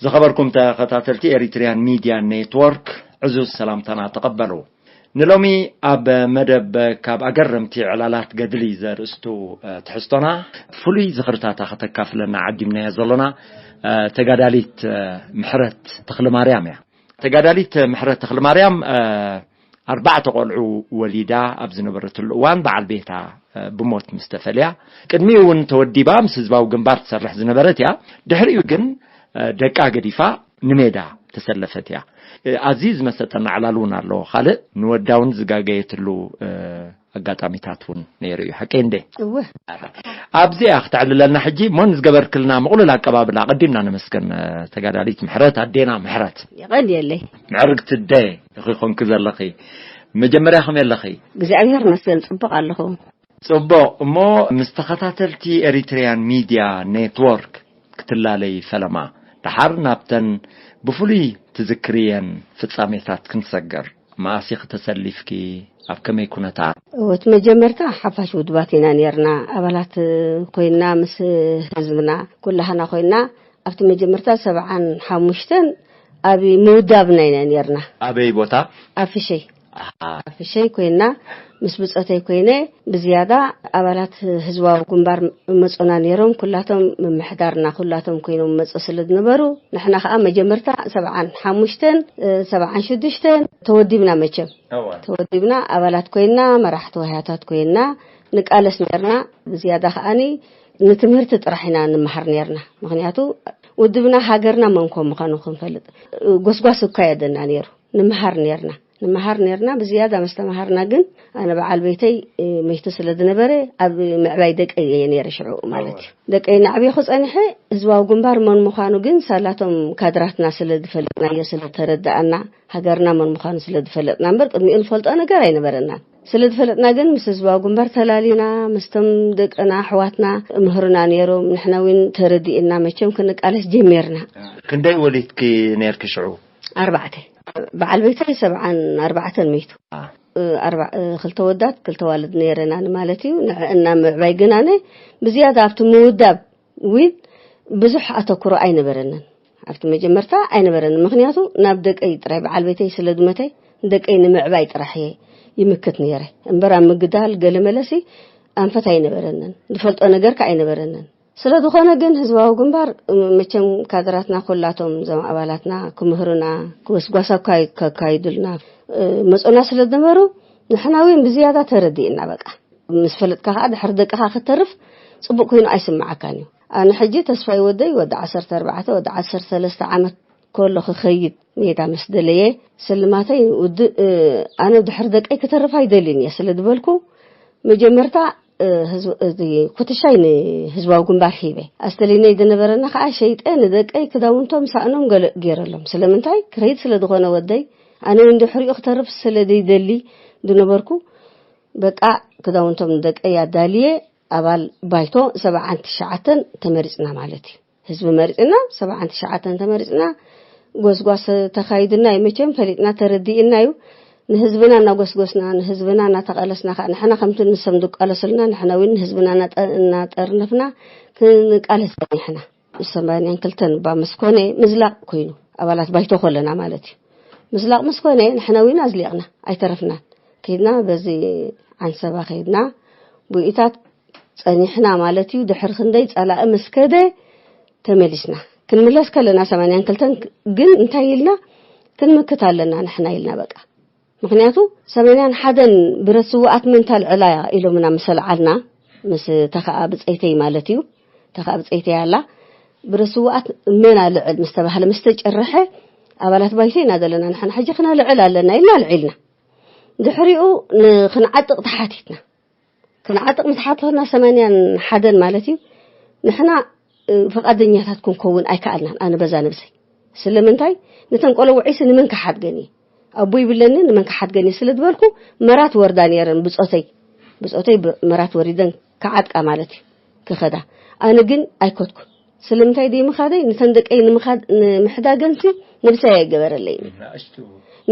ዝኸበርኩም ተኸታተልቲ ኤሪትሪያን ሚድያ ኔትወርክ፣ ዕዙዝ ሰላምታና ተቐበሉ። ንሎሚ ኣብ መደብ ካብ ኣገረምቲ ዕላላት ገድሊ ዘርእስቱ ትሕዝቶና ፍሉይ ዝኽርታታ ከተካፍለና ዓዲምናያ ዘሎና ተጋዳሊት ምሕረት ተኽለማርያም እያ። ተጋዳሊት ምሕረት ተኽለማርያም ኣርባዕተ ቆልዑ ወሊዳ ኣብ ዝነበረትሉ እዋን በዓል ቤታ ብሞት ምስ ተፈልያ፣ ቅድሚኡ እውን ተወዲባ ምስ ህዝባዊ ግንባር ትሰርሕ ዝነበረት እያ። ድሕሪኡ ግን ደቃ ገዲፋ ንሜዳ ተሰለፈት እያ። ኣዝዩ ዝመሰጠና ዕላል እውን ኣሎ። ካልእ ንወዳ እውን ዝጋገየትሉ ኣጋጣሚታት እውን ነይሩ እዩ። ሓቀይ እንዴ? እወ። ኣብዚኣ ክተዕልለልና ሕጂ እሞ ንዝገበርክልና ምቕሉል ኣቀባብላ ኣቐዲምና ነመስገን። ተጋዳሊት ምሕረት፣ ኣዴና ምሕረት። የቐንየለይ። ምዕርግቲ ኣደ ኢኺ ኮንኪ ዘለኺ። መጀመርያ ከመይ ኣለኺ? እግዚኣብሔር ይመስገን፣ ጽቡቕ ኣለኹ። ጽቡቕ። እሞ ምስ ተኸታተልቲ ኤሪትሪያን ሚድያ ኔትወርክ ክትላለይ ፈለማ፣ ደሓር ናብተን ብፍሉይ ትዝክርየን ፍጻሜታት ክንሰግር። መኣስ ኢኺ ተሰሊፍኪ? ኣብ ከመይ ኩነታት? እወ፣ እቲ መጀመርታ ሓፋሽ ውድባት ኢና ኔርና፣ ኣባላት ኮይንና ምስ ህዝብና ኩላህና ኮይንና ኣብቲ መጀመርታ ሰብዓን ሓሙሽተን ኣብ ምውዳብና ኢና ኔርና። ኣበይ ቦታ? ኣብ ፍሸይ። ኣሃ። ኣብ ፍሸይ ኮይንና ምስ ብጾተይ ኮይነ ብዝያዳ ኣባላት ህዝባዊ ግንባር መጾና ነይሮም። ኩላቶም ምምሕዳርና ኩላቶም ኮይኖም መጾ ስለ ዝነበሩ ንሕና ከኣ መጀመርታ ሰብዓን ሓሙሽተን፣ እ፣ ሰብዓን ሽዱሽተን ተወዲብና መቸም። እወ። ተወዲብና ኣባላት ኮይንና መራሕቲ ወህያታት ኮይንና ንቃለስ ነርና። ብዝያዳ ከኣኒ ንትምህርቲ ጥራሕ ኢና ንምሃር ነርና። ምኽንያቱ ውድብና ሃገርና መን ከም ምዃኑ ክንፈልጥ ጎስጓስ እኳ የደና ነይሩ። ንምሃር ነርና። ንምሃር ነርና። ብዝያዳ ምስ ተምሃርና ግን ኣነ በዓል ቤተይ፣ እ፣ መይቱ ስለ ዝነበረ ኣብ ምዕባይ ደቀይ እየ ነይረ ሽዑ ማለት እዩ። ደቀይ እናዕበኹ ጸኒሐ ህዝባዊ ግንባር መን ምዃኑ ግን ሳላቶም ካድራትና ስለ ዝፈለጥናዮ ስለ ዝተረዳኣና ሃገርና መን ምዃኑ ስለ ዝፈለጥና እምበር ቅድሚኡ ንፈልጦ ነገር ኣይነበረናን። ስለ ዝፈለጥና ግን ምስ ህዝባዊ ግንባር ተላሊና ምስቶም ደቅና ኣሕዋትና ምህሩና ነይሮም። ንሕና እውን ተረዲእና መቸም ክንቃለስ ጀሚርና። ክንደይ ወሊድኪ ነርኪ ሽዑ? ኣርባዕተ። በዓል ቤተይ ሰብዓን ኣርባዕተን መይቱ። እ፣ ኣርባ-፣ እ፣ ክልተ ወዳት ክልተ ዋልድ ነይረና ማለት እዩ። ንዕእና ምዕባይ ግን ኣነ ብዝያዳ ኣብቲ ምውዳብ እውን ብዙሕ ኣተኩሮ ኣይነበረንን። ኣብቲ መጀመርታ ኣይነበረንን። ምኽንያቱ ናብ ደቀይ ጥራይ በዓል ቤተይ ስለ ዝመተ ደቀይ ንምዕባይ ጥራሕ እየ ይምክት ነይረ። እምበር ኣብ ምግዳል ገለ መለሲ ኣንፈት ኣይነበረንን። ዝፈልጦ ነገር ከ ኣይነበረንን። ስለ ዝኾነ ግን ህዝባዊ ግንባር፣ እ፣ መቸም ካድራትና ኩላቶም እዞም ኣባላትና ክምህሩና፣ ክወስጓሳ ኣካይ-፣ ከካይዱልና፣ እ፣ መጾና ስለ ዝነበሩ ንሕና እውን ብዝያዳ ተረዲእና በቃ። ምስ ፈለጥካ ከኣ ድሕሪ ደቅኻ ክተርፍ ጽቡቕ ኮይኑ ኣይስምዓካን እዩ። ኣነ ሕጂ ተስፋይ ወደይ ወዲ ዓሰርተ ኣርባዕተ፣ ወዲ ዓሰርተ ሰለስተ ዓመት ከሎ ክኸይድ ሜዳ ምስ ደለየ ስልማተይ ውድ-፣ እ፣ ኣነ ድሕሪ ደቀይ ክተርፍ ኣይደልን እየ ስለ ዝበልኩ መጀመርታ፣ እ፣ ህዝብ-፣ እዚ ኩትሻይ ንህዝባዊ ግንባር ሂበ። ኣስተሊነይ ዝነበረና ከኣ ሸይጠ ንደቀይ ክዳውንቶም ሳእኖም ገለ ገይረሎም። ስለምንታይ ክኸይድ ስለ ዝኾነ ወደይ ኣነ እውን ድሕሪኡ ክተርፍ ስለ ዘይደሊ ዝነበርኩ በቃ ክዳውንቶም ንደቀይ ኣዳልየ ኣባል ባይቶ ሰብዓን ትሽዓተን ተመሪጽና ማለት እዩ። ህዝቢ መሪጽና፣ ሰብዓን ትሽዓተን ተመሪጽና፣ ጎስጓስ ተኻይዱና እዩ። መቸም ፈሊጥና ተረዲእና እዩ። ንህዝብና እናጎስጎስና፣ ንህዝብና እናተቓለስና ከኣ፣ ንሕና ከምቲ ንሶም ዝቃለሱልና፣ ንሕና እውን ንህዝብና እናጠ-፣ እናጠርነፍና ክንቃለስ ጸኒሕና። ሰማንያን ክልተን እባ ምስ ኮነ ምዝላቕ ኮይኑ፣ ኣባላት ባይቶ ከለና ማለት እዩ። ምዝላቕ ምስ ኮነ፣ ንሕና እውን ኣዝሊቕና፣ ኣይተረፍናን። ከይድና፣ በዚ ዓንሰባ ከይድና፣ ብኢታት ጸኒሕና ማለት እዩ። ድሕሪ ክንደይ ጸላኢ ምስ ከደ፣ ተመሊስና። ክንምለስ ከለና ሰማንያን ክልተን ግን እንታይ ኢልና? ክንምክት ኣለና ንሕና ኢልና በቃ። ምኽንያቱ ሰማንያን ሓደን ብረት ስውኣት መን ተልዕላ ኢሎምና ምስ ኣልዓልና፣ ምስ ተኸኣ ብጸይተይ ማለት እዩ። ተኸኣ ብጸይተይ ኣላ። ብረት ስውኣት መን ኣልዕል ምስ ተባህለ፣ ምስ ተጨረሐ፣ ኣባላት ባይቶ ኢና ዘለና፣ ንሕና ሕጂ ክነልዕል ኣለና ኢልና ኣልዒልና። ድሕሪኡ ን-፣ ክንዓጥቕ ተሓቲትና። ክንዓጥቕ ምስ ሓተትና ሰማንያን ሓደን ማለት እዩ። ንሕና፣ እ፣ ፍቓደኛታት ክንከውን ኣይከኣልናን፣ ኣነ በዛ ነብሰይ። ስለምንታይ? ነተን ቆለውዐይሲ ንመን ክሓድገን እየ? ኣቦ ይብለኒ፣ ንመን ክሓድገን እየ ስለ ዝበልኩ፣ መራት ወርዳ ነይረን ብጾተይ። ብጾተይ ብ-፣ መራት ወሪደን ክዓጥቃ ማለት እዩ፣ ክኸዳ። ኣነ ግን ኣይከድኩን። ስለምንታይ ደይ ምኻደይ? ነተን ደቀይ ንምኻድ-፣ ንምሕዳገንሲ ነብሰይ ኣይገበረለይን። ንኣሽቱ።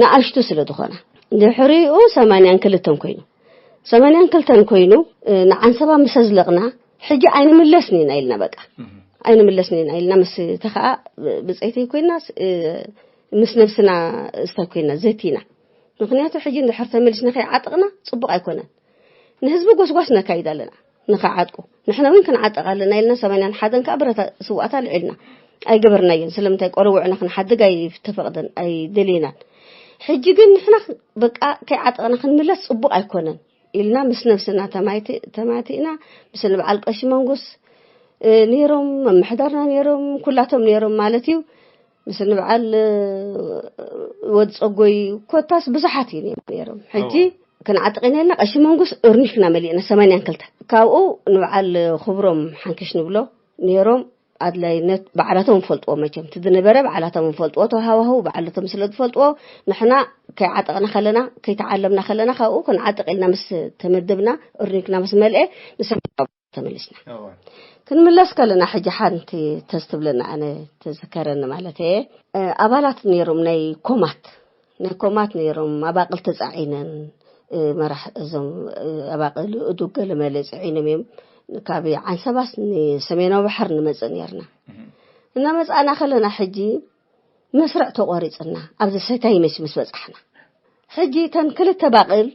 ንኣሽቱ ስለ ዝኾና። ድሕሪኡ ሰማንያን ክልተን ኮይኑ። ሰማንያን ክልተን ኮይኑ፣ እ፣ ንዓንሰባ ምስ ኣዝለቕና፣ ሕጂ ኣይንምለስን ኢና ኢልና በቃ። እህ። ኣይንምለስን ኢና ኢልና፣ ምስ ተኸኣ ብፀይተይ ኮይና ምስ ነብስና እስታይ ኮይና ዘቲና። ምክንያቱ ሕጂ እንድሕር ተመሊስና ከይዓጠቕና ፅቡቕ ኣይኮነን። ንህዝቢ ጎስጓስ ነካይድ ኣለና ንኸዓጥቁ፣ ንሕና እውን ክንዓጠቕ ኣለና ኢልና ሰማንያን ሓደን ከዓ ብረታ ስዋኣት ኣልዒልና ኣይገበርናዮን። ስለምንታይ ቆርውዕና ክንሓድግ ኣይተፈቕደን ኣይደልየናን። ሕጂ ግን ንሕና በቃ ከይዓጠቕና ክንምለስ ፅቡቕ ኣይኮነን ኢልና ምስ ነብስና ተማይቲእና፣ ምስ ንበዓል ቀሺ መንጉስ ነይሮም፣ ምምሕዳርና ነይሮም፣ ኩላቶም ነይሮም ማለት እዩ። ምስ ንበዓል ወድ ፀጎይ ኮታስ ብዙሓት እዩ ነይሮም። ሕጂ ክንዓጥቕ ኢና ኢልና ቀሺ መንጉስ እርኒክና መሊእና ሰማንያን ክልተ። ካብኡ ንበዓል ክብሮም ሓንክሽ ንብሎ ነይሮም። ኣድላይነት ባዕላቶም ፈልጥዎ፣ መቸም እቲ ዝነበረ ባዕላቶም ፈልጥዎ፣ ተዋሃዋህው ባዕላቶም ስለ ዝፈልጥዎ፣ ንሕና ከይዓጠቕና ከለና፣ ከይተዓለምና ከለና፣ ካብኡ ክንዓጥቕ ኢልና ምስ ተመደብና፣ እርኒክና ምስ መልኤ ንሰ ተመሊስና። ክንምለስ ከለና ሕጂ ሓንቲ ተዝትብለና፣ ኣነ ተዝከረኒ ማለት እየ። ኣባላት ነይሮም ናይ ኮማት፣ ናይ ኮማት ነይሮም፣ ኣባቕል ተፃዒነን፣ መራሕ እዞም ኣባቕል እዱግ ገለመለ ፅዒኖም እዮም። ካብ ዓንሰባስ ንሰሜናዊ ባሕር ንመፅእ ነይርና። እናመፃእና ከለና ሕጂ መስርዕ ተቆሪፅና፣ ኣብዚ ሰታይ መሲ ምስ በፃሕና፣ ሕጂ ተን ክልተ ባቕል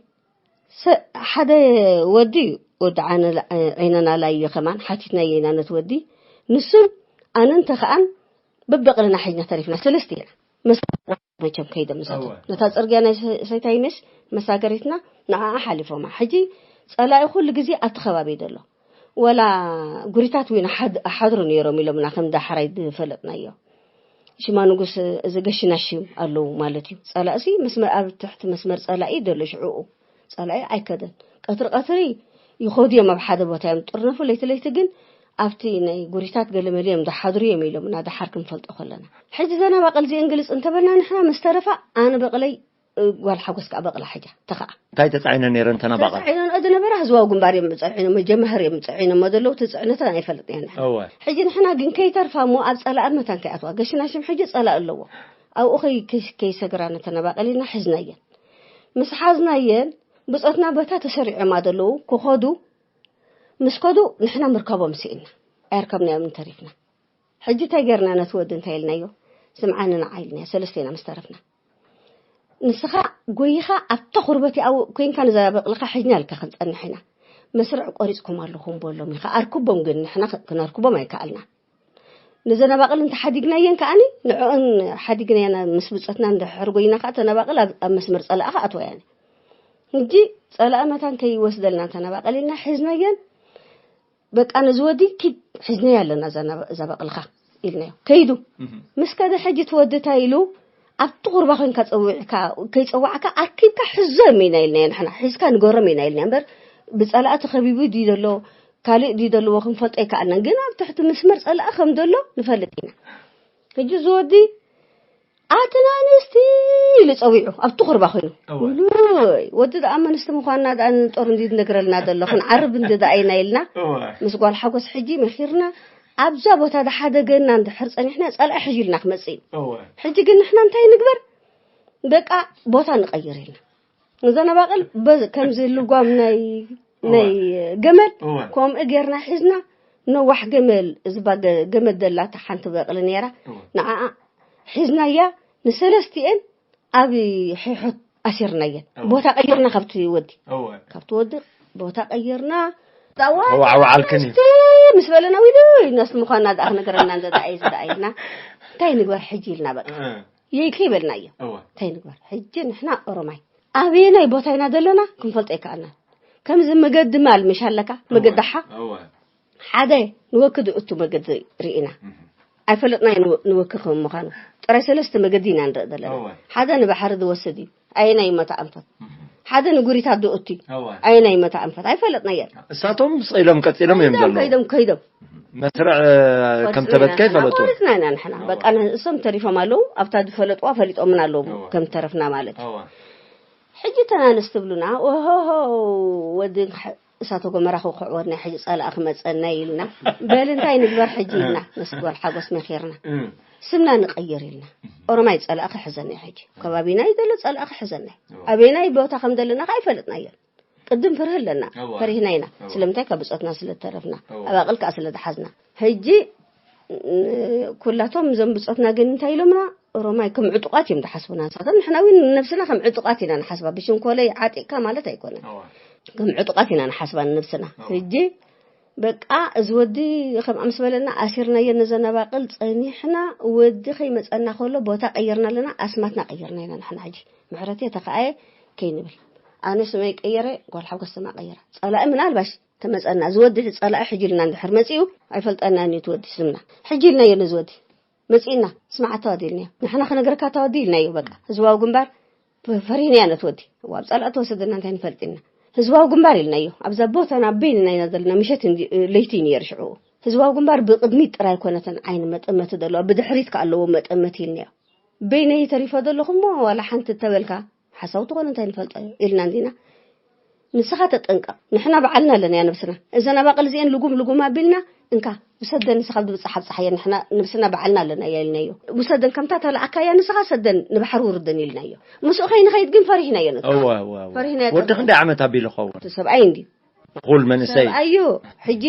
ሓደ ወዲ፣ ወዲ ዓይነና ላዩ ከማን ሓቲትና የና ነት ወዲ፣ ንሱን ኣነን ተኸኣን በበቕልና ሒዝና ተሪፍና ሰለስተ ኢና። መስ መቸም ከይደ ምሳቶ ነታ ፅርግያ ናይ ሰይታይ ምስ መሳገሪትና ንዓኣ ሓሊፎማ። ሕጂ ፀላኢ ኩሉ ግዜ ኣብቲ ከባቢ እዩ ዘሎ። ወላ ጉሪታት እውን ሓድሩ ነይሮም ኢሎምና ከም ዳሕራይ ዝፈለጥናዮ። ሽማ ንጉስ እዚ ገሽና ሽም ኣለዉ ማለት እዩ። ፀላእሲ መስመር ኣብ ትሕቲ መስመር ፀላኢ ዘሎ ሽዕኡ ፀላኢ ኣይከደን። ቀትሪ ቀትሪ ይኸዱ እዮም ኣብ ሓደ ቦታ እዮም ጥርነፉ። ለይቲ ለይቲ ግን ኣብቲ ናይ ጉሪታት ገለመለ እዮም ዝሓድሩ እዮም ኢሎም እና ደሓር ክንፈልጦ ከለና ሕጂ ዘና ባቐል ዚአን ግልፅ እንተበልና ንሕና ምስ ተረፋ ኣነ በቕለይ ጓል ሓጎስ ከዓ በቕላ ሕጃ ተኸዓ እንታይ ተፃዒነን ነይረን ተናባቐል ተፃዒነን ዝነበራ ህዝባዊ ግንባር እዮም ፀዒኖም ጀማህር እዮም ፀዒኖም ዘለዉ ትፅዕነተን ኣይፈልጥ እየ እወ ሕጂ ንሕና ግን ከይተርፋ እሞ ኣብ ፀላእ መታን ከይኣትዋ ገሽናሽም ሕጂ ፀላእ ኣለዎ ኣብኡ ከይ- ከይ- ከይሰግራ ነተናባቐል ኢልና ሕዝናየን ምስ ሓዝናየን ብፆትና በታ ተሰሪዖማ ዘለዉ ክኸዱ ምስ ከዱ ንሕና ምርካቦም ስኢና ኣይርከብናዮም እንተሪፍና ሕጂ እንታይ ገርና ነቲ ወዲ እንታይ ኢልናዮ ስምዓኒ ንዓ ኢልናዮ ሰለስተ ኢና ምስ ተረፍና ንስኻ ጎይኻ ኣብታ ቁርበት ኣብኡ ኮይንካ ነዛ በቕልኻ ሕጅና ኢልካ ክንጸንሕ ኢና መስርዕ ቆሪጽኩም ኣለኹም በሎም ኢኻ ኣርክቦም ግን ንሕና ክነርክቦም ኣይከኣልናን ነዘን ኣባቕል እንተሓዲግናየን ከኣኒ ንዕኦን ሓዲግናየን ምስ ብጾትና እንድሕር ጎይና ከዓ እተን ኣባቕል ኣብ ኣብ መስመር ጸላኢ ክኣትዋ እየን ሕጂ ጸላኢ መታን ከይወስደልና እተን ኣባቕል ኢልና ሒዝናየን በቃ ነዚ ወዲ ኪድ ሒዝናዮ ኣለና እዛ በቕልኻ ኢልናዮ ከይዱ ምስ ከደ ሕጂ እቲ ወዲ እንታይ ኢሉ ኣብቲ ቁርባ ኮይንካ ፀዊዕካ ከይፀዋዕካ ኣርኪብካ ሕዞም ኢና ኢልናዮ ንሕና ሒዝካ ንገሮም ኢና ኢልና እምበር ብፀላኢ ተኸቢቡ ድዩ ዘሎ ካልእ ድዩ ዘለዎ ክንፈልጦ ኣይከኣልናን ግን ኣብ ትሕቲ መስመር ፀላኢ ከም ዘሎ ንፈልጥ ኢና ሕጂ እዚ ወዲ ኣትን ኣንስቲ ኢሉ ፀዊዑ ኣብቲ ቁርባ ኮይኑ እወ። ውሉይ ወዲ ደኣ መንስቲ ምኳንና ደኣ ንጦር እንዲ ነግረልና ዘሎ ክንዓርብ እንዲ ደኣ ኢና ኢልና እወ። ምስ ጓል ሓጎስ ሕጂ መኺርና ኣብዛ ቦታ ደሓደገና እንድሕር ፀኒሕና ፀልአ ሕጂ ኢልና ክመፅእ እዩ እወ። ሕጂ ግን ንሕና እንታይ ንግበር በቃ ቦታ ንቀይር ኢልና እዛ ነባቕል በ- ከምዚ ልጓም ናይ ናይ ገመል እወ። ከምኡ ጌርና ሒዝና ነዋሕ ገመል እዝባ ገ- ገመድ ደላታ ሓንቲ በቕሊ ነይራ እወ። ንዓኣ ሒዝናያ ንሰለስቲኤን ኣብ ሕሕት ኣሲርናየን እወ። ቦታ ቀይርና ካብቲ ወዲ እወ። ካብቲ ወዲ ቦታ ቀይርና ዳዋ ተዋዕዋዓልክን እዩ። እስቲ ምስ በለና ዊሉ ኢልናስ ምዃንና ደኣ ክነገረና እንደ ደኣ እዩ ዝደኣ ኢልና እንታይ ንግበር ሕጂ ኢልና በቃ እ። የይ ከይበልናዮ እወ። እንታይ ንግበር ሕጂ ንሕና ኦሮማይ ኣበየናይ ቦታ ኢና ዘለና ክንፈልጦ ኣይከኣልናን ከምዚ መገዲ ማል ምሽ ኣለካ መገዲ ሓ እወ። ሓደ ንወክድ እቱ መገዲ ርኢና ኣይፈለጥናዮ ንወ- ንወኪ ከም ምዃኑ ጥራይ ሰለስተ መገዲ ኢና ንርኢ ዘለና እወ። ሓደ ንባሕሪ ዝወስድ እዩ ኣየናይ መታ ኣንፈት ሓደ ንጉሪታት ዝእቱ እዩ እወ። ኣየናይ መታ ኣንፈት ኣይፈለጥናዮን እሳቶም ስቕ ኢሎም ቀፂሎም እዮም ከይዶም ዘለዉ ከይዶም ከይዶም መስርዕ ከም ተበትካ ይፈለጡ ቆሪፅና ኢና ንሕና በቃ እሶም ተሪፎም ኣለዉ ኣብታ ዝፈለጥዋ ፈሊጦምን ኣለዉ ከም ተረፍና ማለት እዩ ሕጂ ተናንስ ትብሉና ኦሆሆ ወዲ እሳተ ጎመራ ክውክዕወና ሕጂ ፀላእ ክመፀና ኢልና በል እንታይ ንግበር ሕጂ ኢልና ምስ ጓል ሓጎስ መኪርና ስምና ንቀይር ኢልና ኦሮማይ ፀላእ ክሕዘና እዩ ሕጂ ከባቢና እዩ ዘሎ ፀላእ ክሕዘና እዩ ኣበይናይ ቦታ ከም ዘለና ከዓ ኣይፈለጥናዮን ቅድም ፍርህ ኣለና ፈሪህና ኢና ስለምንታይ ካብ ብፆትና ስለተረፍና ኣባቅል ከዓ ስለዝሓዝና ሕጂ ኩላቶም እዞም ብጾትና ግን እንታይ ኢሎምና? ኦሮማይ ከም ዕጡቓት እዮም ዝሓስቡና። ንሳቶም ንሕና እውን ንነብስና ከም ዕጡቓት ኢና ንሓስባ። ብሽንኮለይ ዓጢቕካ ማለት ኣይኮነን። ከም ዕጡቓት ኢና ንሓስባ ንነብስና። ሕጂ በቃ እዚ ወዲ ከም ኣምስ በለና ኣሲርናዮ ነዘናባቕል ጸኒሕና፣ ወዲ ከይመጸና ከሎ ቦታ ቀይርና ኣለና፣ ኣስማትና ቀይርና ኢና ንሕና። ሕጂ ምሕረት እየ ተኸኣየ ከይንብል፣ ኣነ ስመይ ቀየረ፣ ጓል ሓጎስ ስማ ቀየራ። ጸላኢ ምናልባሽ ተመጸና፣ እዚ ወዲ ጸላኢ ሕጂ ኢልና እንድሕር መጺኡ ኣይፈልጠናን እዩ እቲ ወዲ ስምና። ሕጂ ኢልናዮ ነዚ ወዲ መጺእና፣ ስማዕ ኣታ ወዲ ኢልናዮ፣ ንሕና ክነግረካ ኣታ ወዲ ኢልናዮ። በቃ ህዝባዊ ግንባር ፈሪህናያ ነቲ ወዲ። እዋ ኣብ ጸላኢ ተወሰደና እንታይ ንፈልጥ ኢና? ህዝባዊ ግንባር ኢልናዮ። ኣብዛ ቦታና በይንና ኢና ዘለና፣ ምሸት እንዲ- ለይቲ እዩ ነይሩ ሽዑ። ህዝባዊ ግንባር ብቕድሚት ጥራይ ኮነተን ዓይኒ መጠመቲ ዘለዋ፣ ብድሕሪት ከ ኣለዎ መጠመቲ ኢልናዮ። በይነይ ተሪፈ ዘለኹ እሞ ዋላ ሓንቲ ተበልካ ሓሳዊ ትኾነ እንታይ ንፈልጦ ኢልና እንዲና። ንስኻ ተጠንቀቕ፣ ንሕና በዓልና ኣለና እያ ነብስና። እዘን ኣባቕል እዚአን ልጉም ልጉም ኣቢልና እንካ ውሰደን ንስኻ ብብጻሕ ኣብጻሓየን ንሕና ነብስና በዓልና ኣለና እያ ኢልናዮ። ውሰደን ከምታ ተለኣካያ ንስኻ ሰደን ንባሕሪ ውርደን ኢልናዮ። ምስኡ ከይንኸይድ ግን ፈሪሕናዮ ነቲ እወ እወ እወ። ፈሪሕናዮ ወዲ ጠንቀቕ። ክንደይ ዓመት ኣቢሉ ኸውን? እቲ ሰብኣይ እንዲ ኩል መንእሰይ ሰብኣዩ ሕጂ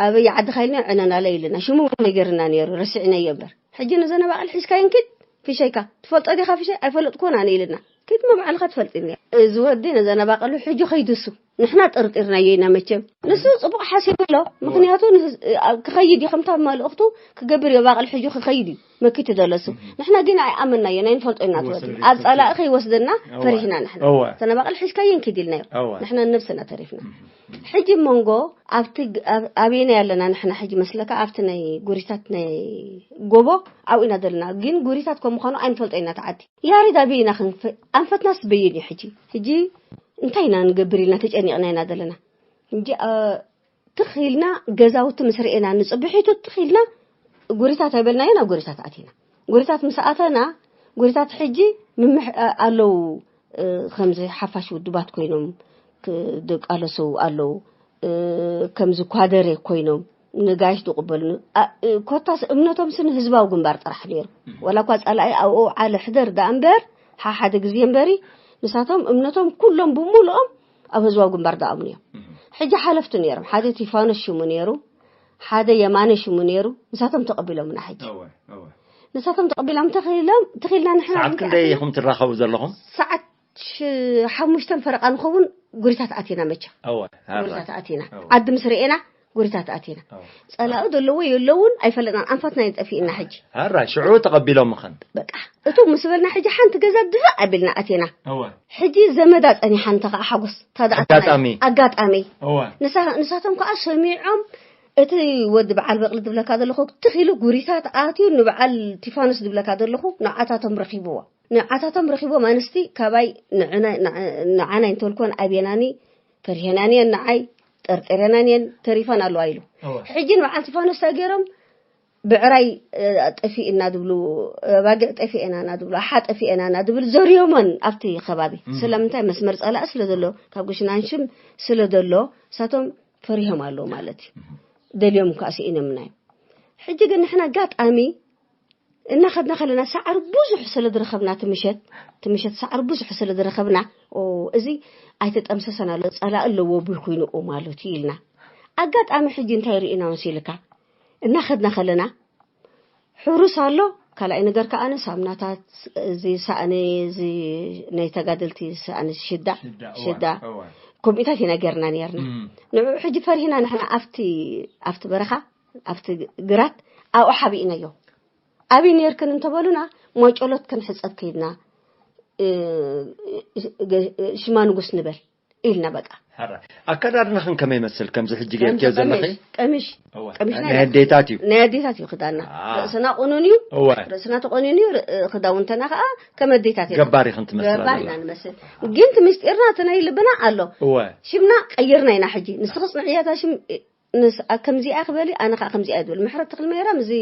ኣበይ ዓድኻ ኢልና ዕነናለ ኢልና ሽሙ እውን ነገርና ነይሩ ረስዕናዮ እምበር ሕጂ ነዘን ኣባቕል ሒዝካየን ኪድ ፊሸይካ ትፈልጦ ዲኻ ፊሸይ ኣይፈለጥኩን ኣነ ኢልና ኪድ መባዕልኻ ትፈልጥኒ እዚ ወዲ ነዘን ኣባቕሉ ሕጂ ከይድሱ ንሕና ጠርጢርናዮ ኢና መቸም ንሱ ጽቡቕ ሓሲቡ ኣሎ ምኽንያቱ ንህዝ- ኣብ- ክኸይድ እዩ ከምታ መልእኽቱ ክገብር እዩ ኣባቕል ሕጂ ክኸይድ እዩ መኪቱ ዘሎ እሱ ንሕና ግን ኣይኣመናዮ ናይ ንፈልጦ ኢና ትወዲ ኣብ ጸላኢ ከይወስደና ፈሪሕና ንሕና እወ። እተን ኣባቕል ሒዝካየን ኪድ ኢልናዮ እወ። ንሕና ነብስና ተሪፍና ሕጂ መንጎ ኣብቲ ግ- ኣብ- ኣበየናይ ኣለና ንሕና ሕጂ መስለካ ኣብቲ ናይ ጉሪታት ናይ ጎቦ ኣብኡ ኢና ዘለና ግን ጉሪታት ከም ምዃኑ ኣይንፈልጦ ኢና ተዓዲ ያሬድ ኣበይ ኢና ክንፈ ኣንፈትናስ በየን እዩ ሕጂ ሕጂ እንታይ ኢና ንገብር ኢልና ተጨኒቕና ኢና ዘለና እንጂ አ- ትኽ ኢልና ገዛውቲ ምስ ርኤና ንፅብሒቱ ትኽ ኢልና ጉሪታት ኣይበልናዮ ናብ ጉሪታት ኣቲና ጉሪታት ምስ ኣተና ጉሪታት ሕጂ ምምሕ ኣለዉ ከምዚ ሓፋሽ ውድባት ኮይኖም ክቃለሱ ኣለዉ ከምዚ ኳደሬ ኮይኖም ንጋይሽ ዝቕበሉ ኮታስ እምነቶም ስኒ ህዝባዊ ግንባር ጥራሕ ነይሩ ወላ እኳ ፀላኢ ኣብኡ ዓለ ሕደር ዳ እምበር ሓሓደ ግዜ እምበሪ ንሳቶም እምነቶም ኩሎም ብምሉኦም ኣብ ህዝባዊ ግንባር ዳ ኣምኑ እዮም ሕጂ ሓለፍቲ ነይሮም ሓደ ቲፋኖስ ሽሙ ነይሩ ሓደ የማነ ሽሙ ነይሩ ንሳቶም ተቐቢሎምና ሕጂ ንሳቶም ተቐቢሎም ተኺሎም ተኺልና ንሕና ሰዓት ክንደይ ኢኹም ትራኸቡ ዘለኹም ሰዓት ሓሙሽተን ፈረቓ ንኸውን ጉሪታት ኣቲና መቸ ጉሪታት ኣቲና ዓዲ ምስ ርኤና ጉሪታት ኣቲና ጸላኡ ዘለዎ የለውን ኣይፈለጥናን ኣንፈትና ይንጠፊእና ሕጂ ኣራ ሽዑ ተቐቢሎም ኸን በቃ እቶም ምስ በልና ሕጂ ሓንቲ ገዛ ድፋዕ ኣቢልና ኣቲና ሕጂ ዘመዳ ጸኒሓ እንተ ከዓ ሓጎስ ኣጋጣሚ ኣጋጣሚ ንሳቶም ከዓ ሰሚዖም እቲ ወዲ በዓል በቕሊ ዝብለካ ዘለኹ ትኺሉ ጉሪታት ኣትዩ ንበዓል ቲፋኖስ ዝብለካ ዘለኹ ንዓታቶም ረኺብዎ ንዓታቶም ረኺቦም ኣንስቲ ካባይ ንዓናይ እንተልኮን ኣብየናኒ ፈሪሄናንየን ንዓይ ጠርጢረናንየን ተሪፈን ኣለዋ ኢሉ ሕጂ ንበዓል ቲፋኖስ እንታይ ገይሮም ብዕራይ ጠፊእና ድብሉ ባግዕ ጠፊኤና ና ድብሉ ኣሓ ጠፊኤና ና ድብል ዘርዮመን ኣብቲ ከባቢ ስለምንታይ መስመር ጸላእ ስለ ዘሎ ካብ ግሽናንሽም ስለ ዘሎ እሳቶም ፈሪሆም ኣለዉ ማለት እዩ ደልዮም ከዓ ስኢኖምና እዮም ሕጂ ግን ንሕና ኣጋጣሚ እናኸድና ከለና ሳዕሪ ብዙሕ ስለ ዝረኸብና ትምሸት ትምሸት ሳዕሪ ብዙሕ ስለ ዝረኸብና እዚ ኣይተጠምሰሰን ኣሎ ጸላእ ኣለዎ ብልኩ ይንቁ ማለት እዩ ኢልና ኣጋጣሚ ሕጂ እንታይ ርኢና መሲልካ እናኸድና ከለና ሕሩስ ኣሎ ካልኣይ ነገር ከዓነ ሳምናታት እዚ ሳእኒ እዚ ናይ ተጋደልቲ ሳእኒ ሽዳ ሽዳ ከምኡታት ኢና ገርና ነርና ንዑ ሕጂ ፈሪህና ንሕና ኣብቲ ኣብቲ በረኻ ኣብቲ ግራት ኣብኡ ሓቢእናዮ ኣበይ ነርክን እንተበሉና ሞጨሎት ክንሕፀብ ከይድና ሽማ ንጉስ ንበል ኢልና በቃ ኣከዳድናኽን ከመይ ይመስል ከምዚ ሕጂ ጌርክዮ ዘለኺ ቀሚሽ ቀሚሽ ናይ ኣዴታት እዩ ናይ ኣዴታት እዩ ክዳና ርእስና ቆኑን እዩ ርእስና ተቆኒኑ እዩ ክዳውንተና ከዓ ከም ኣዴታት እዩ ገባር ኢኽን ትመስላ ገባር ኢና ንመስል ግን እቲ ምስጢርና እቲ ናይ ልብና ኣሎ ሽምና ቀይርና ኢና ሕጂ ንስኺ ፅንዕያታ ሽም ከምዚኣ ክበሊ ኣነ ከዓ ከምዚኣ ይብል ምሕረት ተክልማርያም እዚ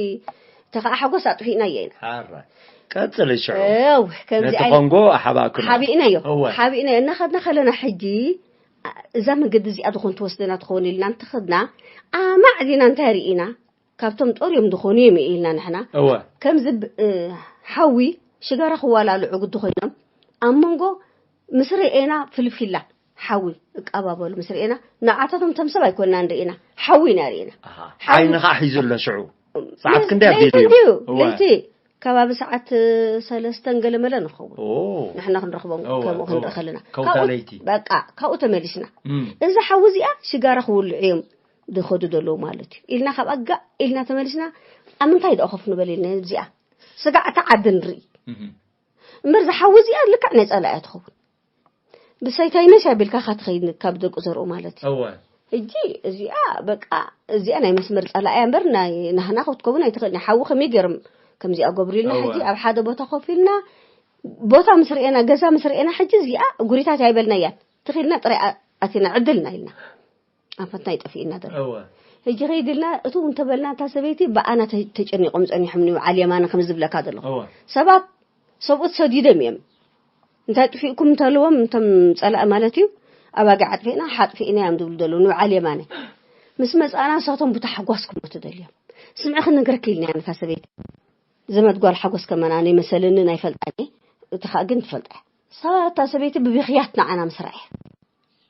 ተኸዓ ሓጎስ ኣጥፊእናዮ ኢና ሓራይ ቀፅሊ ሽዑ እው ከምዚ ነቲ ዓይነት ኮንጎ ሓባእክኖ ሓቢእናዮ እወ። ሓቢእናዮ እናኸድና ከለና ሕጂ እዛ መንገዲ እዚኣ ዝኾን ትወስደና ትኸውን ኢልና እንተኸድና ኣማዕዚና እንታይ ርኢና ካብቶም ጦር እዮም ዝኾኑ እዮም ኢልና ንሕና እወ። ከምዚ ብ- እ፣ ሓዊ ሽጋራ ክዋላሉ ዕጉዲ ኮይኖም ኣብ መንጎ ምስ ርኤና ፍልፊላ ሓዊ እቃባበሉ ምስ ርኤና ንዓታቶም ተም ሰብ ኣይኮንና ንርኢና ሓዊ ኢና ርኢና ኣሃ። ዓይኒ ከዓ ሒዙ ኣሎ ሽዑ ሰዓት ክንደይ ኣብዲሉ እዩ? ለይቲ ከባቢ ሰዓት ሰለስተን ገለመለ ንኸውን። ንሕና ክንረኽቦም ከምኡ ክንርኢ ከለና በቃ ካብኡ ተመሊስና። እዛ ሓዊ እዚኣ ሽጋራ ክውልዑ እዮም ዝኸዱ ዘለዉ ማለት እዩ ኢልና ካብ ኣጋ ኢልና ተመሊስና። ኣብ ምንታይ ደኣ ኮፍ ንበል ኢልና እዚኣ ስጋዕታ ዓዲ ንርኢ እምበር ዝሓዊ እዚኣ ልክዕ ናይ ጸላእያ ትኸውን። ብሳይታይ ነሽ ኣቢልካ ካትኸይድ ካብ ደቁ ዘርኡ ማለት እዩ። ሕጂ እዚኣ በቃ እዚኣ ናይ መስመር ጸላእያ እምበር ናይ ናህና ክትከውን ኣይትኽእል። ናይ ሓዊ ከመይ ገይሮም ከምዚኣ ገብሩ ኢልና ሕጂ ኣብ ሓደ ቦታ ኮፍ ኢልና ቦታ ምስ ርኤና ገዛ ምስ ርኤና ሕጂ እዚኣ ጉሪታት ኣይበልናያን ትኽኢልና ጥራይ ኣቲና ዕድልና ኢልና ኣፈትና ይጠፍእና ዘሎ ሕጂ ከይድልና እቱ እንተበልና እታ ሰበይቲ ብኣና ተጨኒቆም ጸኒሖም ንበዓል የማነ ከም ዝብለካ ዘለኹ ሰባት ሰብኡት ሰዲዶም እዮም። እንታይ ጥፊእኩም እንተልዎም እንቶም ጸላእ ማለት እዩ ኣባጊዕ ኣጥፊእና ሓጥፊእና እዮም ዝብሉ ዘለዉ ንበዓል የማነ ምስ መጻና ንሳቶም ብታሕጓስ ክሞቱ ደልዮም ስምዒ ክነግረኪ ኢልና ነታ ሰበይቲ ዘመድ ጓል ሓጎስ ከመና ንመሰልኒ ናይ ፈልጣኒ እቲ ከዓ ግን ትፈልጣ ሳታ ሰበይቲ ብብኽያት ንዓና ምስራዕ እያ